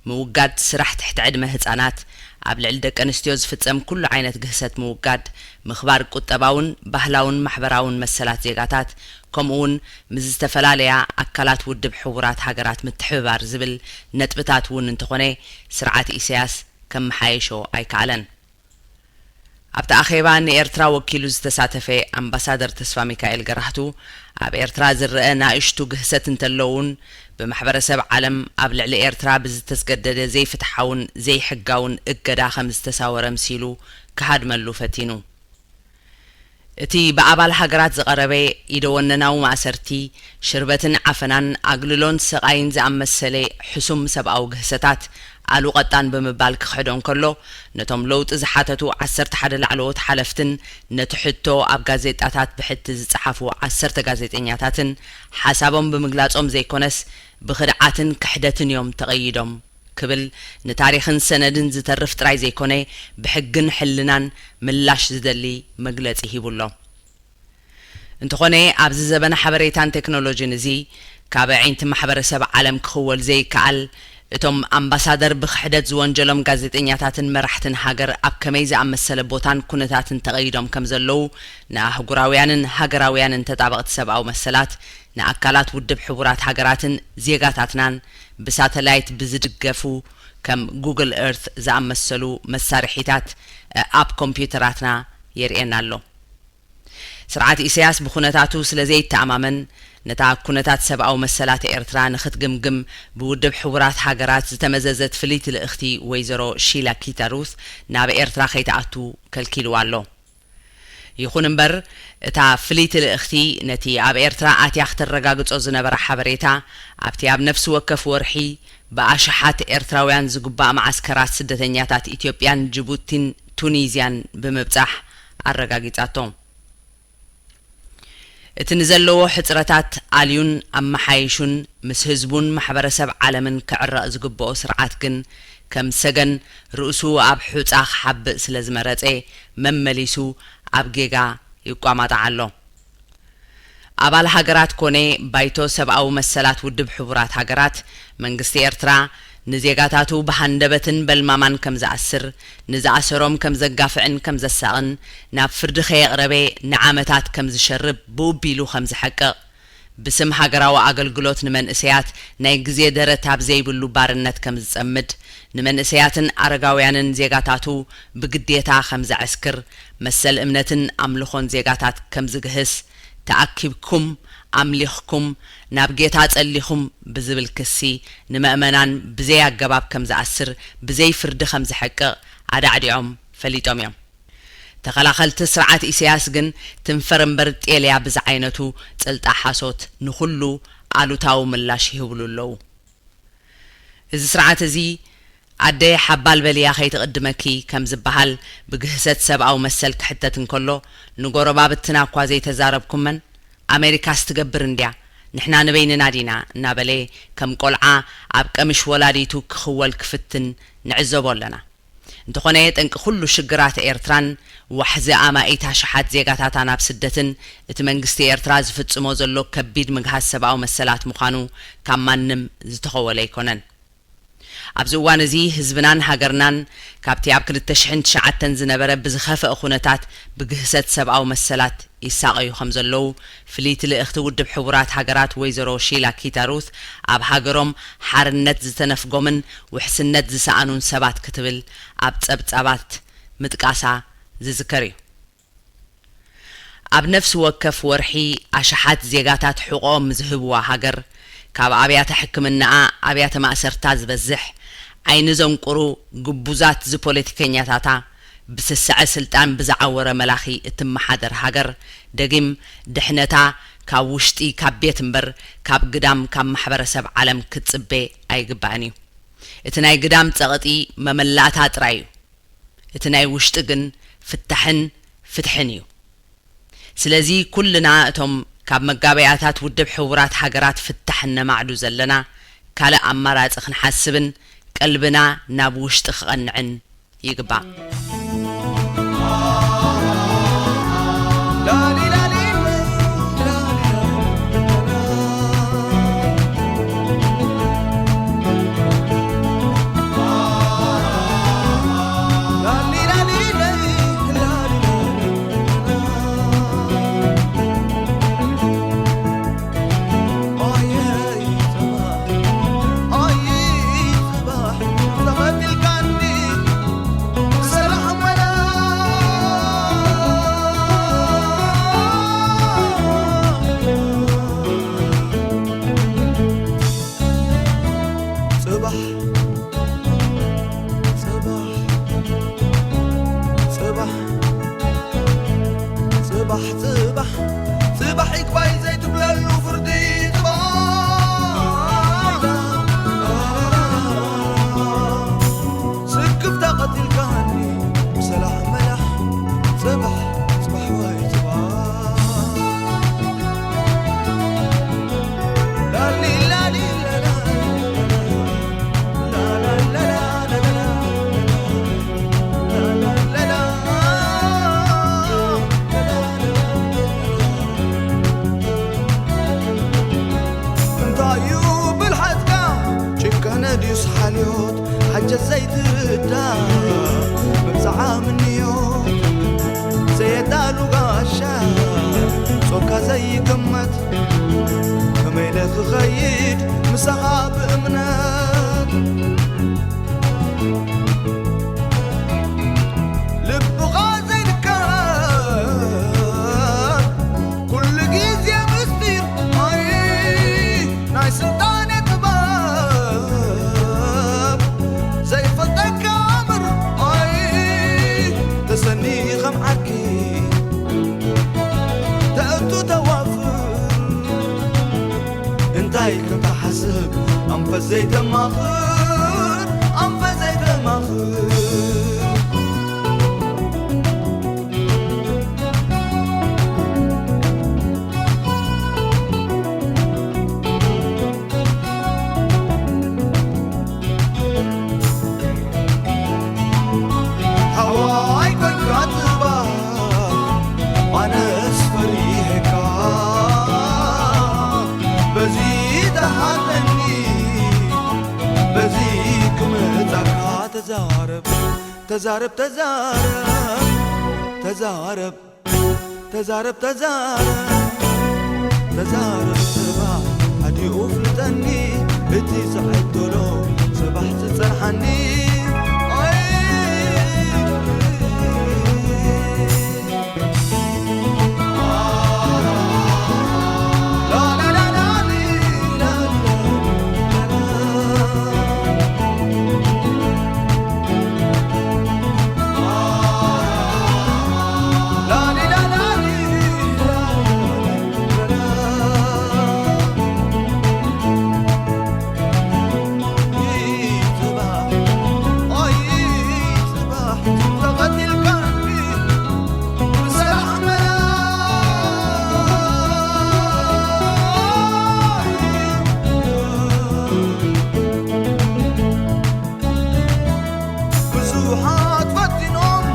ምውጋድ ስራሕ ትሕቲ ዕድመ ህጻናት፣ ኣብ ልዕሊ ደቂ ኣንስትዮ ዝፍጸም ኩሉ ዓይነት ግህሰት ምውጋድ፣ ምኽባር ቁጠባውን ባህላውን ማሕበራውን መሰላት ዜጋታት፣ ከምኡ እውን ምስ ዝተፈላለያ ኣካላት ውድብ ሕቡራት ሃገራት ምትሕብባር ዝብል ነጥብታት እውን እንተኾነ፣ ስርዓት ኢሳያስ ከመሓየሾ ኣይከኣለን። ኣብቲ ኣኼባ ንኤርትራ ወኪሉ ዝተሳተፈ ኣምባሳደር ተስፋ ሚካኤል ገራህቱ፣ ኣብ ኤርትራ ዝረአ ናእሽቱ ግህሰት እንተለውን፣ ብማሕበረሰብ ዓለም ኣብ ልዕሊ ኤርትራ ብዝተስገደደ ዘይፍትሓውን ዘይሕጋውን እገዳ ከም ዝተሳወረ ምሲሉ ክሃድመሉ ፈቲኑ። እቲ ብኣባል ሃገራት ዝቐረበ ኢደወነናዊ ማእሰርቲ፣ ሽርበትን ዓፈናን፣ ኣግልሎን ስቓይን ዝኣመሰለ ሕሱም ሰብኣዊ ግህሰታት ኣሉ ቀጣን ብምባል ክኽሕዶ እንከሎ፣ ነቶም ለውጢ ዝሓተቱ ዓሰርተ ሓደ ላዕለዎት ሓለፍትን ነቲ ሕቶ ኣብ ጋዜጣታት ብሕቲ ዝጸሓፉ ዓሰርተ ጋዜጠኛታትን ሓሳቦም ብምግላጾም ዘይኮነስ፣ ብኽድዓትን ክሕደትን እዮም ተቐይዶም ክብል ንታሪኽን ሰነድን ዝተርፍ ጥራይ ዘይኮነ፣ ብሕግን ሕልናን ምላሽ ዝደሊ መግለጺ ሂቡ ኣሎ። እንተኾነ፣ ኣብዚ ዘበነ ሓበሬታን ቴክኖሎጂን እዚ፣ ካብ ኣዒንቲ ማሕበረሰብ ዓለም ክኽወል ዘይከኣል፣ እቶም ኣምባሳደር ብኽሕደት ዝወንጀሎም ጋዜጠኛታትን መራሕትን ሃገር ኣብ ከመይ ዝኣመሰለ ቦታን ኩነታትን ተቐይዶም ከም ዘለዉ፣ ንኣህጉራውያንን ሃገራውያንን ተጣበቕቲ ሰብኣዊ መሰላት፣ ንኣካላት ውድብ ሕቡራት ሃገራትን ዜጋታትናን ብሳተላይት ብዝድገፉ ከም ጉግል ኤርት ዝኣመሰሉ መሳርሒታት ኣብ ኮምፒዩተራትና የርእየና ኣሎ። ስርዓት ኢሳያስ ብኩነታቱ ስለ ዘይተኣማመን፣ ነታ ኩነታት ሰብኣዊ መሰላት ኤርትራ ንኽትግምግም ብውድብ ሕቡራት ሃገራት ዝተመዘዘት ፍልይቲ ልእኽቲ ወይዘሮ ሺላ ኪታሩት ናብ ኤርትራ ከይትኣቱ ከልኪልዋ ኣሎ። ይኹን እምበር፣ እታ ፍልይቲ ልእኽቲ ነቲ ኣብ ኤርትራ ኣትያ ክተረጋግጾ ዝነበራ ሓበሬታ፣ ኣብቲ ኣብ ነፍሲ ወከፍ ወርሒ ብኣሽሓት ኤርትራውያን ዝጉባእ መዓስከራት ስደተኛታት ኢትዮጵያን ጅቡቲን ቱኒዝያን ብምብጻሕ ኣረጋጊጻቶ። እቲ ንዘለዎ ሕጽረታት ኣልዩን ኣመሓይሹን ምስ ህዝቡን ማሕበረሰብ ዓለምን ክዕረቕ ዝግብኦ ስርዓት ግን፣ ከም ሰገን ርእሱ ኣብ ሑጻ ክሓብእ ስለ ዝመረጸ፣ መመሊሱ ኣብ ጌጋ ይቋማጣዕ ኣሎ። ኣባል ሃገራት ኮነ ባይቶ ሰብኣዊ መሰላት ውድብ ሕቡራት ሃገራት፣ መንግስቲ ኤርትራ ንዜጋታቱ ብሃንደበትን በልማማን ከም ዝኣስር፣ ንዝኣሰሮም ከም ዘጋፍዕን ከም ዘሳቕን፣ ናብ ፍርዲ ከየቕረበ ንዓመታት ከም ዝሸርብ ብኡቢሉ ከም ዝሐቅቕ፣ ብስም ሃገራዊ ኣገልግሎት ንመንእሰያት ናይ ግዜ ደረት ኣብ ዘይብሉ ባርነት ከም ዝጸምድ፣ ንመንእሰያትን ኣረጋውያንን ዜጋታቱ ብግዴታ ከም ዘዐስክር፣ መሰል እምነትን ኣምልኾን ዜጋታት ከም ዝግህስ፣ ተኣኪብኩም ኣምሊኽኩም ናብ ጌታ ጸሊኹም ብዝብል ክሲ ንመእመናን ብዘይ ኣገባብ ከም ዝኣስር፣ ብዘይ ፍርዲ ከም ዝሐቅቕ ኣዳዕዲዖም ፈሊጦም እዮም። ተኸላኸልቲ ስርዓት ኢሳያስ ግን ትንፈር እምበር ጤልያ ብዝዓይነቱ ጽልጣ ሓሶት ንኹሉ ኣሉታዊ ምላሽ ይህብሉ ኣለዉ። እዚ ስርዓት እዚ ኣደይ ሓባል በልያ ከይትቕድመኪ ከም ዝበሃል ብግህሰት ሰብኣዊ መሰል ክሕተት እንከሎ፣ ንጎረባብትና እኳ ዘይተዛረብኩመን፣ ኣሜሪካስ ትገብር እንድያ፣ ንሕና ንበይንና ዲና እናበለ ከም ቆልዓ ኣብ ቀምሽ ወላዲቱ ክኽወል ክፍትን ንዕዘቦ ኣለና። እንተኾነ፣ ጠንቂ ኩሉ ሽግራት ኤርትራን ዋሕዚ ኣማኢት ኣሽሓት ዜጋታታ ናብ ስደትን እቲ መንግስቲ ኤርትራ ዝፍጽሞ ዘሎ ከቢድ ምግሃስ ሰብኣዊ መሰላት ምዃኑ ካብ ማንም ዝተኸወለ ኣይኮነን። ኣብዚ እዋን እዚ ህዝብናን ሃገርናን ካብቲ ኣብ ክልተ ሽሕን ትሽዓተን ዝነበረ ብዝኸፍአ ኩነታት ብግህሰት ሰብኣዊ መሰላት ይሳቐዩ ከም ዘለዉ ፍልይቲ ልእኽቲ ውድብ ሕቡራት ሃገራት ወይዘሮ ሺላ ኪታሩት ኣብ ሃገሮም ሓርነት ዝተነፍጎምን ውሕስነት ዝሰኣኑን ሰባት ክትብል ኣብ ጸብጻባት ምጥቃሳ ዝዝከር እዩ። ኣብ ነፍሲ ወከፍ ወርሒ ኣሽሓት ዜጋታት ሕቖኦም ዝህብዋ ሃገር፣ ካብ ኣብያተ ሕክምናኣ ኣብያተ ማእሰርታ ዝበዝሕ፣ ዓይኒ ዘንቁሩ ግቡዛት ዝፖለቲከኛታታ፣ ብስስዐ ስልጣን ብዝዓወረ መላኺ እትመሓደር ሃገር፣ ደጊም ድሕነታ ካብ ውሽጢ ካብ ቤት እምበር ካብ ግዳም ካብ ማሕበረሰብ ዓለም ክትጽበ ኣይግባእን እዩ። እቲ ናይ ግዳም ጸቕጢ መመላእታ ጥራይ እዩ። እቲ ናይ ውሽጢ ግን ፍታሕን ፍትሕን እዩ። ስለዚ ኩልና እቶም ካብ መጋበያታት ውድብ ሕቡራት ሃገራት ፍታሕ እነማዕዱ ዘለና ካልእ ኣማራጺ ክንሓስብን ቀልብና ናብ ውሽጢ ክቐንዕን ይግባእ። ጽባሕ፣ ጽባሕ፣ ጽባሕ፣ ጽባሕ፣ ጽባሕ ይግባይ ዘይትብለሉ ፍርዲ ጽባሕ። ስክፍታ ቀቲልካኒ ብሰላሕ መላሕ ጽባሕ፣ ጽባሕ ወይ ጽባሕ። እንታይ እዩ ብልሓትካ? ጭካነ ድዩስ ሓልዮት? ሓጀት ዘይትርዳእ መብጽዓ ምንዮት፣ ዘየዳሉ ጋሻ ጾርካ ዘይግመት፣ ከመይ ኢለ ክኸይድ ምሳኻ ብእምነት? ልብኻ ዘይልከ ኩሉ ግዜ ምስጢር ኣይ ናይ ስልጣነ ጥበብ ዘይፈልጠካ ኣምር ኣይ ተሰኒ ከም ዓርኪ ተእቱ ተዋፍር እንታይ ከም ትሓስብ ኣንፈት ዘይተማኽር ኣንፈት ዘይተማኽር ሓዋይ ኮይንካ ጽባሕ ኣነስ ፈሪሄካ በዚ ተሃለኒ በዚ ክመጻካ ተዛረብ ተዛረብ ተዛረብ ተዛረብ ተዛረብ ተዛረብ ተዛረብ ጽባሕ ኣዲኡ ፍልጠኒ እቲ ዝዕደሎ ጽባሕ ዝጸንሓኒ ኣይ ብዙሓት ፈቲኖም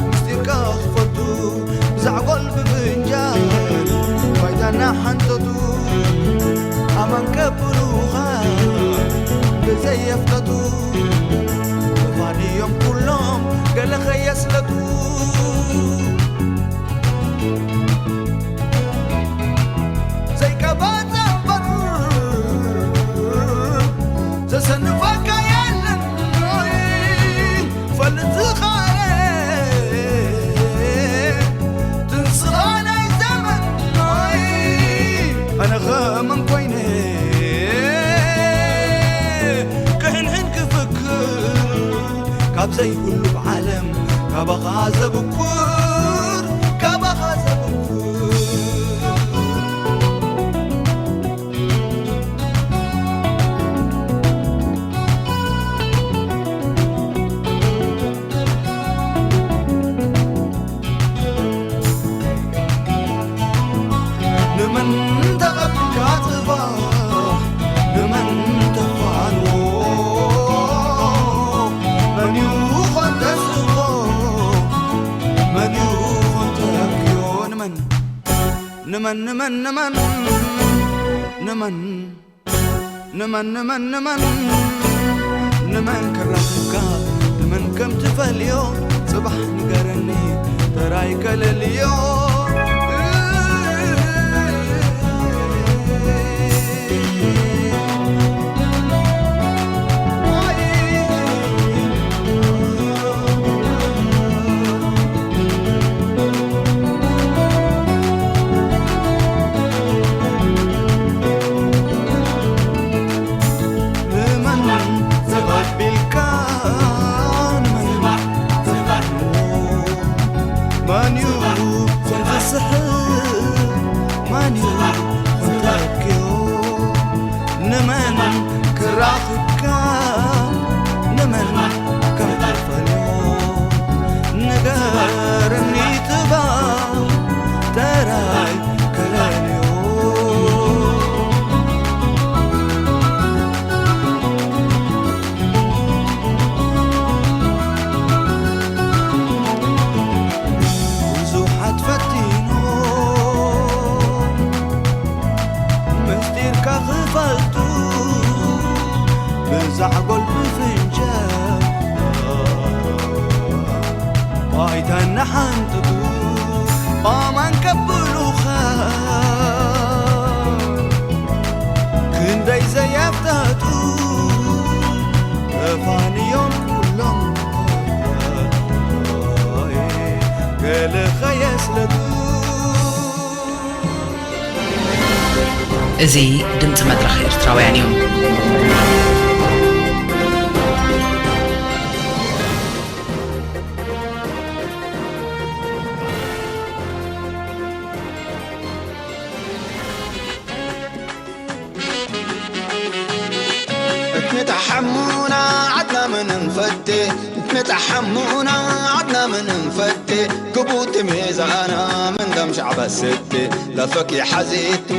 ምስጢርካ ክፈልጡ ብዛዕጎል ብፍንጃል ባይታ እናሓንጠጡ ኣማን ከብሉኻ ብዘየፍለጡ ምዃን እዮም ኩሎም ገለ ከየስለጡ ዘይቀባጸ እምበር ዘሰንፈካ የለን ፈልጥ ዝኻረ ትንስኻ ናይ ዘመን ኣነ ኸመን ኮይነ ክሕንሕን ክፍክር ካብ ዘይብሉ ዓለም ካባኻ ዘብኩር ካባኻ ዘብኩር ንመን ተቐቢልካ ጽባሕ ንመን ተፋንዎ መን ይኾን ተስፎ መን ይኾን ተብክዮ ንመን ንመን ንመን ንመን ንመን ንመን ንመን ንመን ንመን ክራኽብካ ንመን ከም ትፈልዮ ጽባሕ ንገረኒ ተራይ ከለልዮ ባይታ እናሓንጥጡ ኣማን ከብሉኻ ክንደይ ዘየፍጠጡ ተፋንዮም ኩሎም ገለ ኸየስለጡ። እዚ ድምፂ መድረኽ ኤርትራውያን እዩ። ንተሓሙና ዓድና ምን እንፈቴ ንተሓሙና ዓድና ምን እንፈቴ ግቡት ሜዛና ምን ደም ሻዕባ ስቴ ለፈኪ ሓዜቱ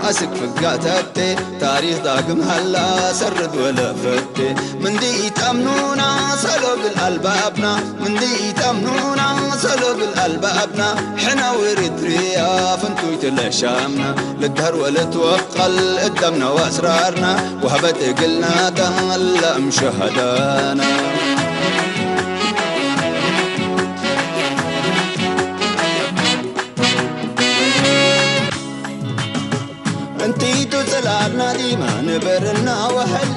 ኣስክ ፍጋተቴ ታሪኽ ዳግም ሃላ ሰርድ ወለፈቴ ምንዲ ኢታምኑና ሰሎግል ኣልባብና ምንዲ ኢታምኑና ሰሎግል ኣልባብና ሕና ውርድርያ ፍንቱይ ትለሻምና ልድህር ወልትወቀል እዳምና ወኣስራርና ወህበት እግልና ተንለእም ሸሃዳና። እንቲቱ ጽላልና ዲማ ንበርና ወሐሊ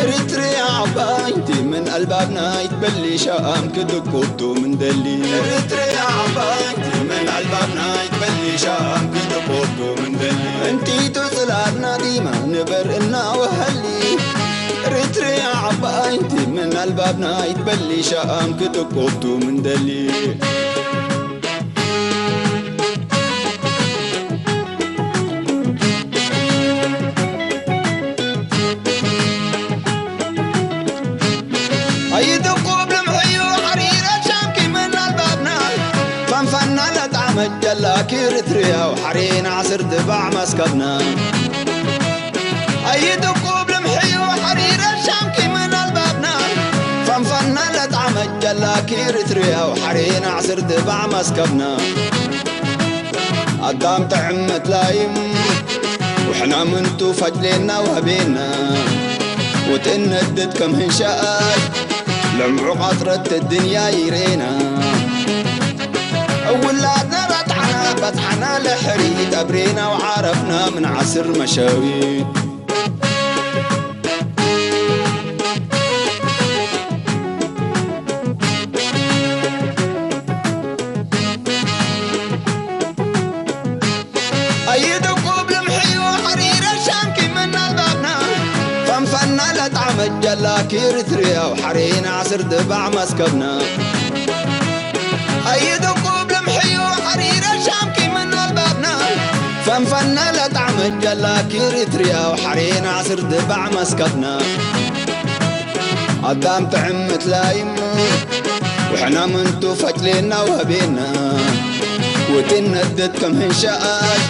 ኤርትርያ ዓባይቲ ምን ኣልባብና ይትበሊ ሻኣም ክድቁብቱ ምንደሊ ኤርትርያ ዓባይቲ ምን ኣልባብና ይትበሊ ሻኣም ክድቁብቱ ምንደሊ እንቲቱ ጽላልና ዲማ ንበርና ወሐሊ ኤርትርያ ዓባይቲ ምን ኣልባብና ይትበሊ ሻኣም ክድቁብቱ ምንደሊ። ኣይትቁብ ልምሕዩ ሓሪረ ሻምኪ ምን ኣልባብና ፈንፈና ለጣመት ጀላኪ ርትርያው ሓሬና ዓስር ድባዕ መስከብና ኣይትቁብ ልምሕዩ ሓሪረ ሻምኪ ምን ኣልባብና ፈንፈና ለጣመት ጀላኪ ርትርያው ሓሬና ዓስር ድባዕ መስከብና ኣዳም ጥዕም መትላይም ውሕና ምንቱ ፈጅሌና ወህቤና ወትእነድድ ከም ህንሻኣይ ለምዑ ቃጥረት ድንያ ይሬና እውላድና ረትዓና በጽሓና ለሕሪ ጠብሬና ወዓረፍና ምን ዓስር መሸዊ ኣይትቁብ ልምሕዩ ሓሪረ ሻምኪ ምናልባብና ፈንፈና ለጣመት ጀላኪ ርትርያው ሓሬና ዓስር ድባዕ መስከብና ኣይትቁብ ልምሕዩ ሓሪረ ሻምኪ ምናልባብና ፈንፈና ለጣመት ጀላኪ ርትርያው ሓሬና ዓስር ድባዕ መስከብና ኣዳም ጥዕም ምትላይም ውሕና ምንቱ ፈጭሌና ወህቤና ውጢን ነደት ከም ህንሻኣይ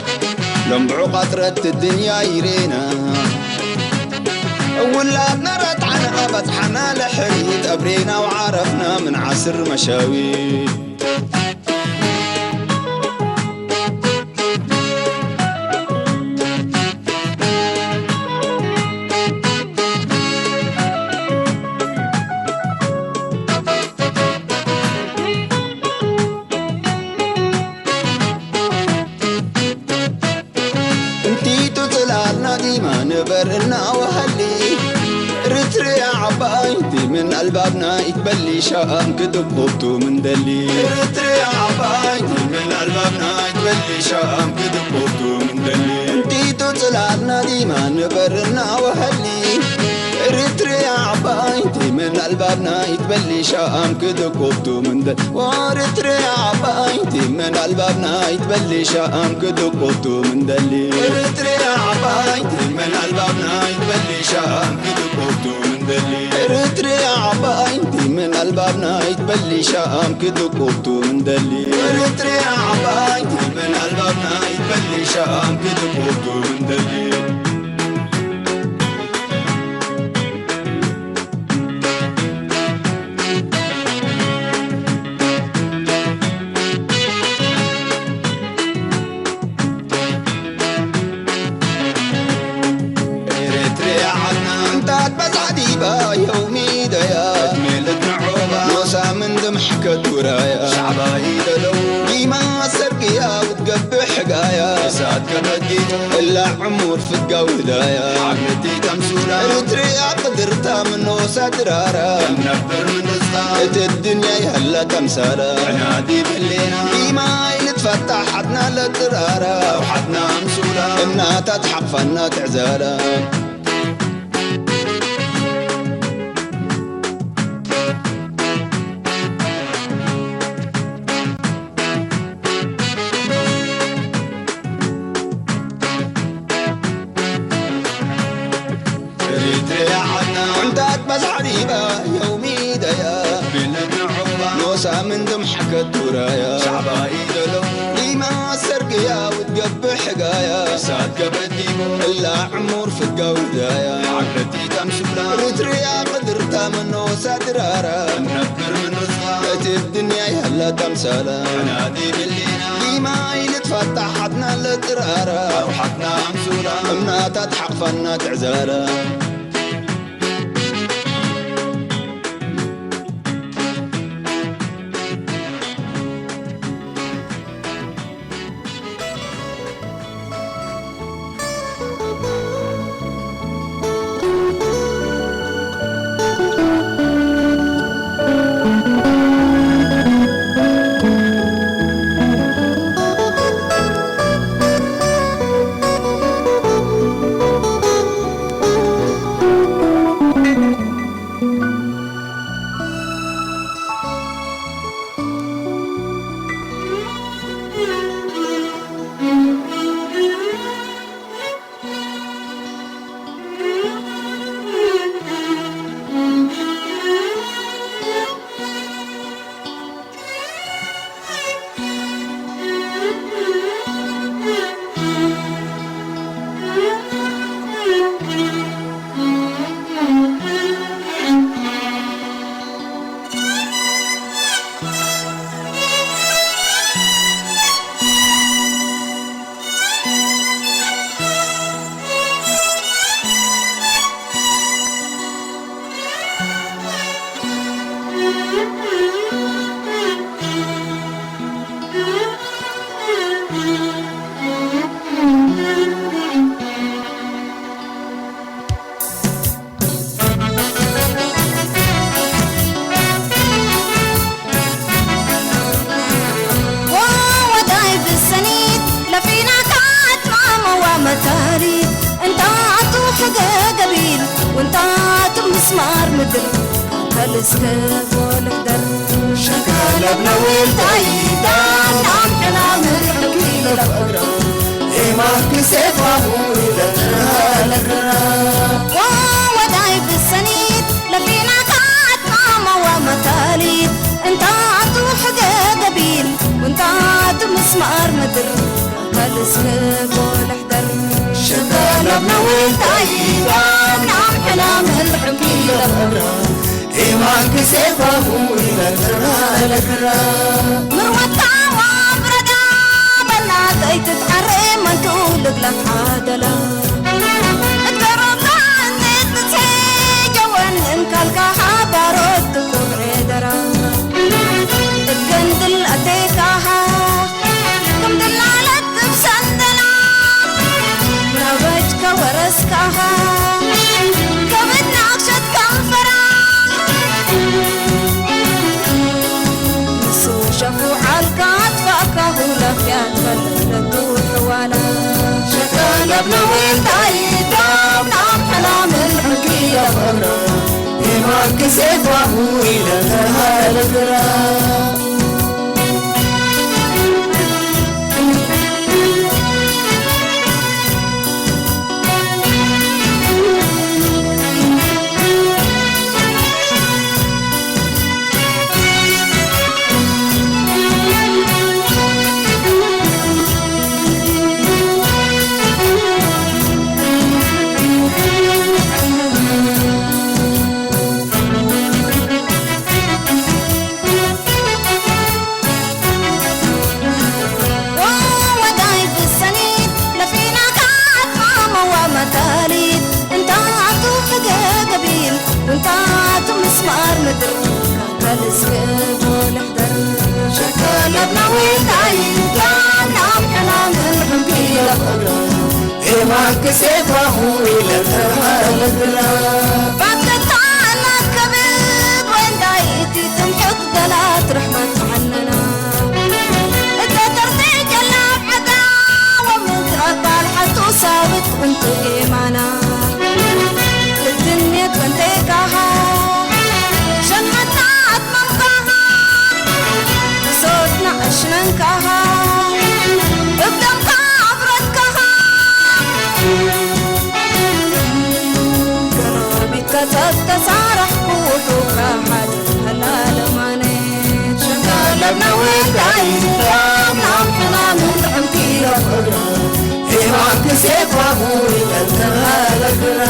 ለምብዑ ቃጥረት ድንያ ይሬና ውላድና ረትዓና በጽሓና ለሕሪ ጠብሬና ወዓረፍና ምን ዓስር መሻዊ እንቲቱ ጽላልና ዲማ ንበር እናወሃሊ ርትርያ ዓባይ ዲምን ኣልባብና ይትበሊ ሻኣም ክጥቁብቱ ምንደሊ ርትርያ ዓባይ ዲምን ኣልባብና ይትበሊ ሻኣም ክጥቁብቱ ምንደሊ እንቲቱ ጽላልና ዲማ ንበር እናወሃሊ ርትርያ ዓባይ ዲምን ኣልባብና ይትበሊ ሻኣም ክጥቁብቱ ምንደሊ ርትርያ ዓባይ ዲምን ኣልባብና ይትበሊ ሻኣም ክጥቁብቱ ምንደሊ ርትርያ ዓባይ ዲምን ኣልባብና ይትበሊ ሻኣም ክጥቁብቱ ምንደሊ ርትርያ ዓባይ ዲምን ኣልባብና ይትበሊ ሻኣም ክጥቁብቱ ምንደሊ ርትርያ ዓባይ ዲምን ኣልባብና ይትበሊ ሻኣም ክጥቁብቱ ምንደሊ ይደለው ዲማ ሰርግያ ውትገብሕ ሕጋያ እሳት ከበዲት እላ ዕሙር ፍጋው ህዳያ ሓመቲ ተምሱላ ርትርያ ቅድርታ ምኖሳ ድራራ ነብር ምንዝታ እቲ ድንያ ይሃላ ተምሳላ ናዲ ብሌና ዲማ ይልትፈታ ሓትና ለድራራ ሓትና ኣምሱላ እናታት ሓቕፋና ትዕዛላ ዕንታት በዝሓ ሪባ የውሚ ደያ ብልድ ንዑባ ኖሳ ምንድም ሓከት ቱራያ ሻዕባ ኢደሎ ሊማ ሰርግያ ውትገብሕ ሕጋያ እሳት ገበዲሞ እላ ዕሙር ፍጋው ዳያ ሓብረቲ ተምሱላ ርትርያ ቅድርታ መኖሳ ድራራ ነብር ምንዝኻ እቲ ድንያ ይሃላ ተምሳላ ናዲ ብሊና ሊማ ኢልትፋታ ሓትና ለጥራራ ሓትና ኣምሱላ እምናታት ሓቕፋና ትዕዛላ መታሪት እንታቱ ሕገ ገቢል ወንታቱ ምስማር ምድር ካልስከ ጎልሕደር ሸካለብ ነዊልታይ ዳናም ሕናምን ሕኪ ለፈግራ ኤማን ክሴፋሁ ኢለትራ ለግራ ወወዳይ ብሰኒት ለፊናታት ማመዋ መታሊት እንታቱ ሕገ ገቢል ወንታቱ ምስማር ምድር ካልስከ ጎልሕ شباب نويت عيدان عم حنام الحكي لبرا إيمان كسيفه إلى ترى لكرا مروتا وابردا بنات أي تتحرم من تولد لك عدلا اتقرب عن النتيجة وان انكالكا حبارات تكون عدرا اتقندل اتيكاها ከም ድላለት ትብሰንደና ናበጅ ከወረስካኻ ከብድ ናቕሸት ከንፈራ ንሱ ሸፉዓልካ ኣጥፋእካ ሁለፍያ ትፈልለቱ ሕዋላ ሸካለብ ነወልታይ ዳም ናም ሕላምን ሕጊ የኸብራ ኢማን ክሴፋሁ ኢለ ተሃለግራ በልስክእ ቡልሕደር ሸከለብና ወይታይ ዳና ሕማምን ሕምቂ ለኽብረ ኤማን ክሴት ዋሁ ኢለተሃለግራ ባክታና ከብድ ወንዳይቲ ትምሕቅ ደላት ርሕመት መዓነና እተተርተ ጀላብ ዕዳ ወምንትረባል ሓቱ ሳብት እንቱ ኤማና እትንየት ወንቴካኻ ሸንሓታት መንካኻ ብሶትና ኣሽነንካኻ እብደምካ ኣብረትካኻ ገሮቢትካ ጸብ ተሳራሕኩ ሑብካ ሓዘን ሃላለማነ ሸንካለብና ወዳይ ራምናም ሕማምን ርሕምቲ ሄዋን ክሴት ዋሁ ይጠልተሃለግራ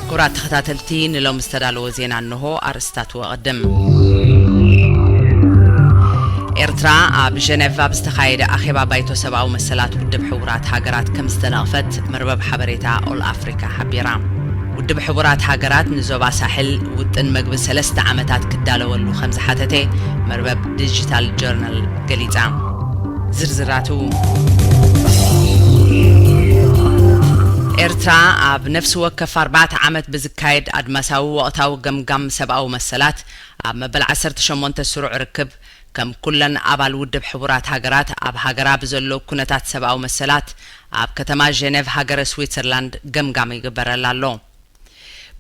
ክቡራት ተኸታተልቲ፣ ንሎም ዝተዳለወ ዜና እንሆ። ኣርእስታቱ ኣቐድም። ኤርትራ ኣብ ጀነቭ ኣብ ዝተኻየደ ኣኼባ ባይቶ ሰብኣዊ መሰላት ውድብ ሕቡራት ሃገራት ከም ዝተነቕፈት መርበብ ሓበሬታ ኦል ኣፍሪካ ሓቢራ። ውድብ ሕቡራት ሃገራት ንዞባ ሳሕል ውጥን መግቢ ሰለስተ ዓመታት ክዳለወሉ ከም ዝሓተተ መርበብ ዲጂታል ጆርናል ገሊጻ። ዝርዝራቱ። ኤርትራ ኣብ ነፍሲ ወከፍ ኣርባዕተ ዓመት ብዝካየድ ኣድማሳዊ ወቕታዊ ገምጋም ሰብኣዊ መሰላት ኣብ መበል ዓሰርተ ሸሞንተ ስሩዕ ርክብ ከም ኩለን ኣባል ውድብ ሕቡራት ሃገራት ኣብ ሃገራ ብዘሎ ኩነታት ሰብኣዊ መሰላት ኣብ ከተማ ጀነቭ ሃገረ ስዊትዘርላንድ ገምጋም ይግበረላ ኣሎ።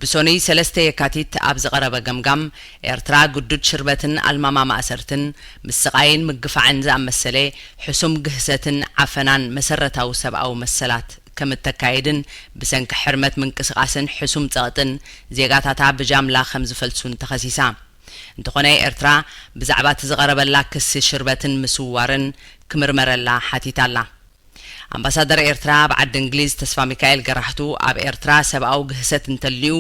ብሶኑይ ሰለስተ የካቲት ኣብ ዝቐረበ ገምጋም፣ ኤርትራ ግዱድ ሽርበትን ኣልማማ ማእሰርትን፣ ምስቓይን ምግፋዕን ዝኣመሰለ ሕሱም ግህሰትን ዓፈናን መሰረታዊ ሰብኣዊ መሰላት ከም እተካይድን፣ ብሰንኪ ሕርመት ምንቅስቓስን ሕሱም ጸቕጥን ዜጋታታ ብጃምላ ከም ዝፈልሱን ተኸሲሳ። እንተኾነ፣ ኤርትራ ብዛዕባ እቲ ዝቐረበላ ክሲ ሽርበትን ምስዋርን ክምርመረላ ሓቲታ ኣላ። ኣምባሳደር ኤርትራ ኣብ ዓዲ እንግሊዝ ተስፋ ሚካኤል ገራህቱ፣ ኣብ ኤርትራ ሰብኣዊ ግህሰት እንተልዩ፣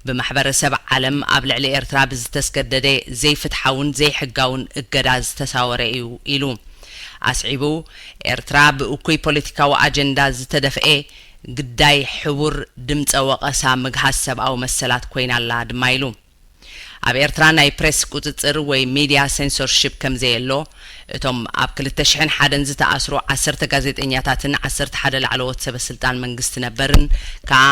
ብማሕበረሰብ ዓለም ኣብ ልዕሊ ኤርትራ ብዝተስገደደ ዘይፍትሓውን ዘይሕጋውን እገዳ ዝተሳወረ እዩ ኢሉ። ኣስዒቡ፣ ኤርትራ ብእኩይ ፖለቲካዊ ኣጀንዳ ዝተደፍኤ ግዳይ ሕቡር ድምፀ ወቐሳ ምግሃስ ሰብኣዊ መሰላት ኮይና ኣላ ድማ ኢሉ። ኣብ ኤርትራ ናይ ፕሬስ ቁጽጽር ወይ ሚድያ ሴንሶርሺፕ ከም ዘየሎ፣ እቶም ኣብ ክልተ ሽሕን ሓደን ዝተኣስሩ ዓሰርተ ጋዜጠኛታትን ዓሰርተ ሓደ ላዕለዎት ሰበ ስልጣን መንግስቲ ነበርን ከኣ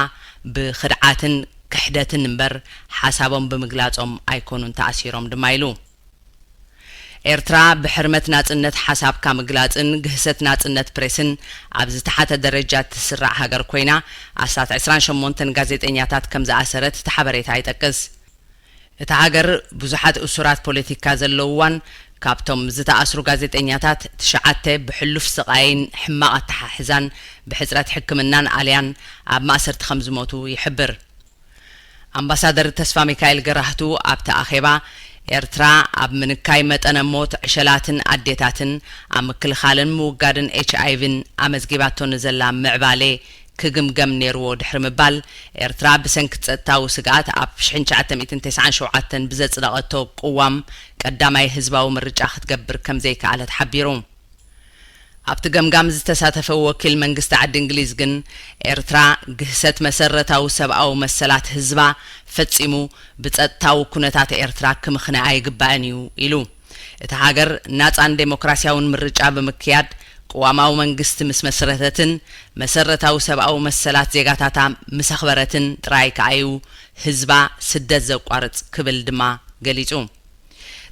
ብኽድዓትን ክሕደትን እምበር ሓሳቦም ብምግላጾም ኣይኮኑን ተኣሲሮም ድማ ኢሉ። ኤርትራ ብሕርመት ናጽነት ሓሳብካ ምግላጽን ግህሰት ናጽነት ፕሬስን ኣብ ዝተሓተ ደረጃ እትስራዕ ሃገር ኮይና፣ ኣስታት ዕስራን ሸሞንተን ጋዜጠኛታት ከም ዝኣሰረት እቲ ሓበሬታ ይጠቅስ። እታ ሃገር ብዙሓት እሱራት ፖለቲካ ዘለውዋን፣ ካብቶም ዝተኣስሩ ጋዜጠኛታት ትሽዓተ ብሕሉፍ ስቓይን ሕማቕ ኣተሓሕዛን ብሕጽረት ሕክምናን ኣልያን ኣብ ማእሰርቲ ከም ዝሞቱ ይሕብር። ኣምባሳደር ተስፋ ሚካኤል ገራህቱ ኣብቲ ኣኼባ፣ ኤርትራ ኣብ ምንካይ መጠነ ሞት ዕሸላትን ኣዴታትን ኣብ ምክልኻልን ምውጋድን ኤች ኣይ ቪን ኣመዝጊባቶ ንዘላ ምዕባሌ ክግምገም ነይርዎ ድሕሪ ምባል፣ ኤርትራ ብሰንኪ ጸጥታዊ ስግኣት ኣብ ሽሕን ትሽዓተ ሚእትን ተስዓን ሸውዓተን ብዘጽደቐቶ ቅዋም ቀዳማይ ህዝባዊ ምርጫ ክትገብር ከም ዘይከኣለት ሓቢሩ። ኣብቲ ገምጋም ዝተሳተፈ ወኪል መንግስቲ ዓዲ እንግሊዝ ግን፣ ኤርትራ ግህሰት መሰረታዊ ሰብኣዊ መሰላት ህዝባ ፈጺሙ ብጸጥታዊ ኩነታት ኤርትራ ክምኽነ ኣይግባእን እዩ ኢሉ። እታ ሃገር ናጻን ዴሞክራሲያውን ምርጫ ብምክያድ ቅዋማዊ መንግስቲ ምስ መስረተትን መሰረታዊ ሰብኣዊ መሰላት ዜጋታታ ምስ ኣኽበረትን ጥራይ ከኣ እዩ ህዝባ ስደት ዘቋርጽ ክብል ድማ ገሊጹ።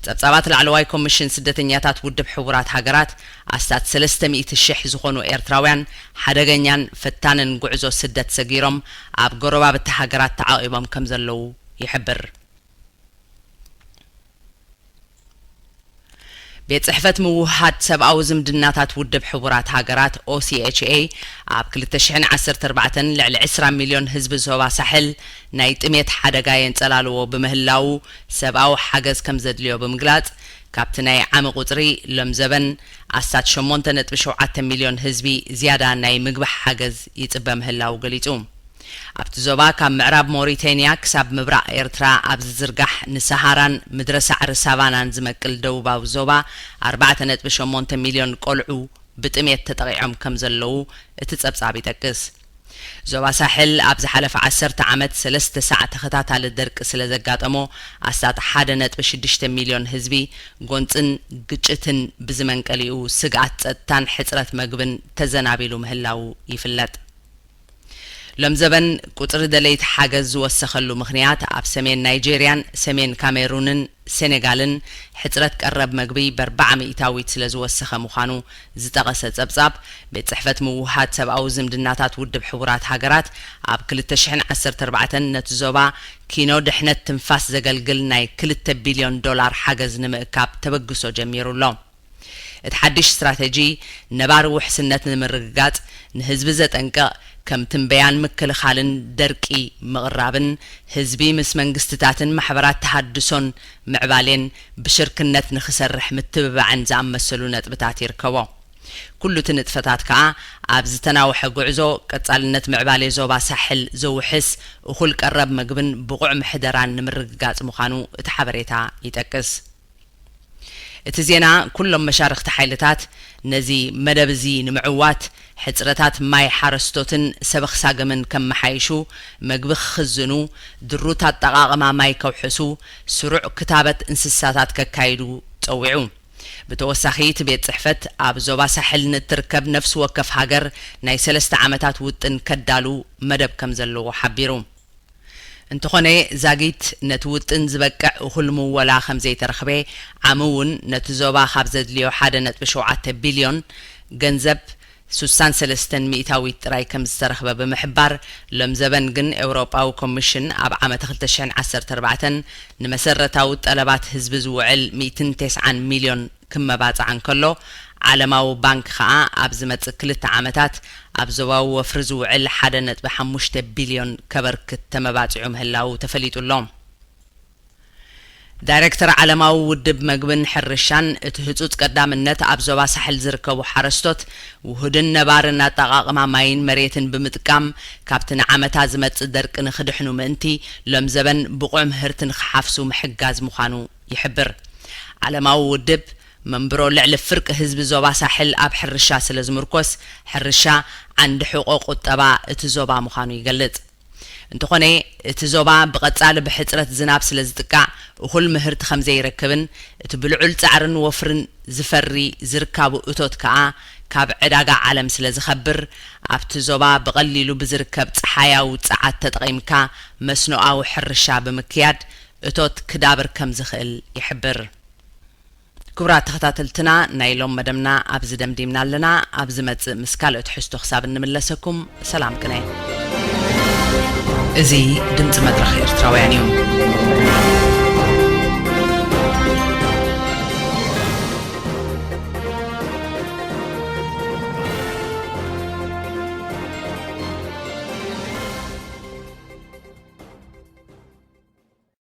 ጸብጻባት ላዕለዋይ ኮሚሽን ስደተኛታት ውድብ ሕቡራት ሃገራት፣ ኣስታት ሰለስተ ሚእቲ ሽሕ ዝኾኑ ኤርትራውያን ሓደገኛን ፈታንን ጉዕዞ ስደት ሰጊሮም ኣብ ጎረባብቲ ሃገራት ተዓቒቦም ከም ዘለዉ ይሕብር። ቤት ጽሕፈት ምውህሃድ ሰብኣዊ ዝምድናታት ውድብ ሕቡራት ሃገራት፣ ኦሲኤችኤ፣ ኣብ ክልተ ሽሕን ዓሰርተ ኣርባዕተን ልዕሊ ዕስራ ሚልዮን ህዝቢ ዞባ ሳሕል ናይ ጥሜት ሓደጋ የንጸላልዎ ብምህላዉ፣ ሰብኣዊ ሓገዝ ከም ዘድልዮ ብምግላጽ፣ ካብቲ ናይ ዓሚ ቁጽሪ ሎም ዘበን ኣስታት ሸሞንተ ነጥቢ ሸውዓተ ሚልዮን ህዝቢ ዝያዳ ናይ ምግቢ ሓገዝ ይጽበ ምህላዉ ገሊጹ። ኣብቲ ዞባ ካብ ምዕራብ ሞሪቴንያ ክሳብ ምብራቕ ኤርትራ ኣብ ዝዝርጋሕ ንሰሃራን ምድረ ሳዕሪ ሳቫናን ዝመቅል ደቡባዊ ዞባ ኣርባዕተ ነጥቢ ሸሞንተ ሚልዮን ቆልዑ ብጥሜት ተጠቒዖም ከም ዘለዉ እቲ ጸብጻብ ይጠቅስ። ዞባ ሳሕል ኣብ ዝሓለፈ ዓሰርተ ዓመት ሰለስተ ሳዕ ተኸታታሊ ደርቂ ስለ ዘጋጠሞ ኣስታት ሓደ ነጥቢ ሽዱሽተ ሚልዮን ህዝቢ ጎንጽን ግጭትን ብዝመንቀሊኡ ስግኣት ጸጥታን ሕጽረት መግብን ተዘናቢሉ ምህላዉ ይፍለጥ። ሎም ዘበን ቁጽሪ ደለይቲ ሓገዝ ዝወሰኸሉ ምኽንያት ኣብ ሰሜን ናይጄርያን ሰሜን ካሜሩንን ሴኔጋልን ሕጽረት ቀረብ መግቢ በርባዓ ሚእታዊት ስለ ዝወሰኸ ምዃኑ ዝጠቐሰ ጸብጻብ፣ ቤት ጽሕፈት ምውህሃድ ሰብኣዊ ዝምድናታት ውድብ ሕቡራት ሃገራት ኣብ ክልተ ሽሕን ዓሰርተ ኣርባዕተን ነቲ ዞባ ኪኖ ድሕነት ትንፋስ ዘገልግል ናይ ክልተ ቢልዮን ዶላር ሓገዝ ንምእካብ ተበግሶ ጀሚሩ ኣሎ። እቲ ሓድሽ ስትራተጂ ነባሪ ውሕስነት ንምርግጋጽ፣ ንህዝቢ ዘጠንቅቕ፣ ከም ትንበያን ምክልኻልን ደርቂ ምቕራብን፣ ህዝቢ ምስ መንግስትታትን ማሕበራት ተሃድሶን ምዕባሌን ብሽርክነት ንኽሰርሕ ምትብባዕን ዝኣመሰሉ ነጥብታት ይርከቦ። ኩሉ እቲ ንጥፈታት ከኣ ኣብ ዝተናውሐ ጉዕዞ ቀጻልነት ምዕባሌ ዞባ ሳሕል ዘውሕስ እኹል ቀረብ መግብን ብቑዕ ምሕደራን ንምርግጋጽ ምዃኑ እቲ ሓበሬታ ይጠቅስ። እቲ ዜና፣ ኩሎም መሻርኽቲ ሓይልታት ነዚ መደብ እዚ ንምዕዋት፣ ሕጽረታት ማይ ሓረስቶትን ሰበኽ ሳገምን ከመሓይሹ፣ መግቢ ክኽዝኑ፣ ድሩት ኣጠቓቕማ ማይ ከውሕሱ፣ ስሩዕ ክታበት እንስሳታት ከካይዱ ጸዊዑ። ብተወሳኺ፣ እቲ ቤት ጽሕፈት ኣብ ዞባ ሳሕል ንእትርከብ ነፍሲ ወከፍ ሃገር ናይ ሰለስተ ዓመታት ውጥን ከዳሉ መደብ ከም ዘለዎ ሓቢሩ። እንተኾነ፣ ዛጊት ነቲ ውጥን ዝበቅዕ እኹል ምወላ ከም ዘይተረኽበ፣ ዓሚ እውን ነቲ ዞባ ካብ ዘድልዮ ሓደ ነጥቢ ሸውዓተ ቢልዮን ገንዘብ፣ ሱሳን ሰለስተን ሚእታዊት ጥራይ ከም ዝተረኽበ ብምሕባር፣ ሎም ዘበን ግን ኤውሮጳዊ ኮሚሽን ኣብ ዓመተ ክልተ ሽሕን ዓሰርተ ኣርባዕተን ንመሰረታዊ ጠለባት ህዝቢ ዝውዕል ሚእትን ተስዓን ሚልዮን ክመባጻዕ እንከሎ፣ ዓለማዊ ባንክ ኸኣ ኣብ ዝመጽእ ክልተ ዓመታት ኣብ ዞባዊ ወፍሪ ዝውዕል ሓደ ነጥቢ ሓሙሽተ ቢልዮን ከበርክት ተመባጺዑ ምህላዉ ተፈሊጡ ኣሎ። ዳይሬክተር ዓለማዊ ውድብ መግብን ሕርሻን፣ እቲ ህጹጽ ቀዳምነት ኣብ ዞባ ሳሕል ዝርከቡ ሓረስቶት ውሁድን ነባርን ኣጠቓቕማ ማይን መሬትን ብምጥቃም፣ ካብቲ ንዓመታ ዝመጽእ ደርቂ ንኽድሕኑ ምእንቲ፣ ሎም ዘበን ብቑዕ ምህርቲ ንኽሓፍሱ ምሕጋዝ ምዃኑ ይሕብር። ዓለማዊ ውድብ፣ መንብሮ ልዕሊ ፍርቂ ህዝቢ ዞባ ሳሕል ኣብ ሕርሻ ስለ ዝምርኮስ፣ ሕርሻ ዓንዲ ሕቖ ቁጠባ እቲ ዞባ ምዃኑ ይገልጽ። እንተኾነ፣ እቲ ዞባ ብቐጻሊ ብሕጽረት ዝናብ ስለ ዝጥቃዕ፣ እኹል ምህርቲ ከም ዘይረክብን፣ እቲ ብልዑል ጻዕርን ወፍርን ዝፈሪ ዝርካቡ እቶት ከኣ ካብ ዕዳጋ ዓለም ስለ ዝኸብር፣ ኣብቲ ዞባ ብቐሊሉ ብዝርከብ ጸሓያዊ ጸዓት ተጠቒምካ መስኖኣዊ ሕርሻ ብምክያድ እቶት ክዳብር ከም ዝኽእል ይሕብር። ክቡራት ተኸታተልትና፣ ናይ ሎም መደብና ኣብዚ ደምዲምና ኣለና። ኣብ ዝመጽእ ምስ ካልእ ትሕዝቶ ክሳብ እንምለሰኩም፣ ሰላም ቅነ። እዚ ድምጺ መድረኽ ኤርትራውያን እዩ።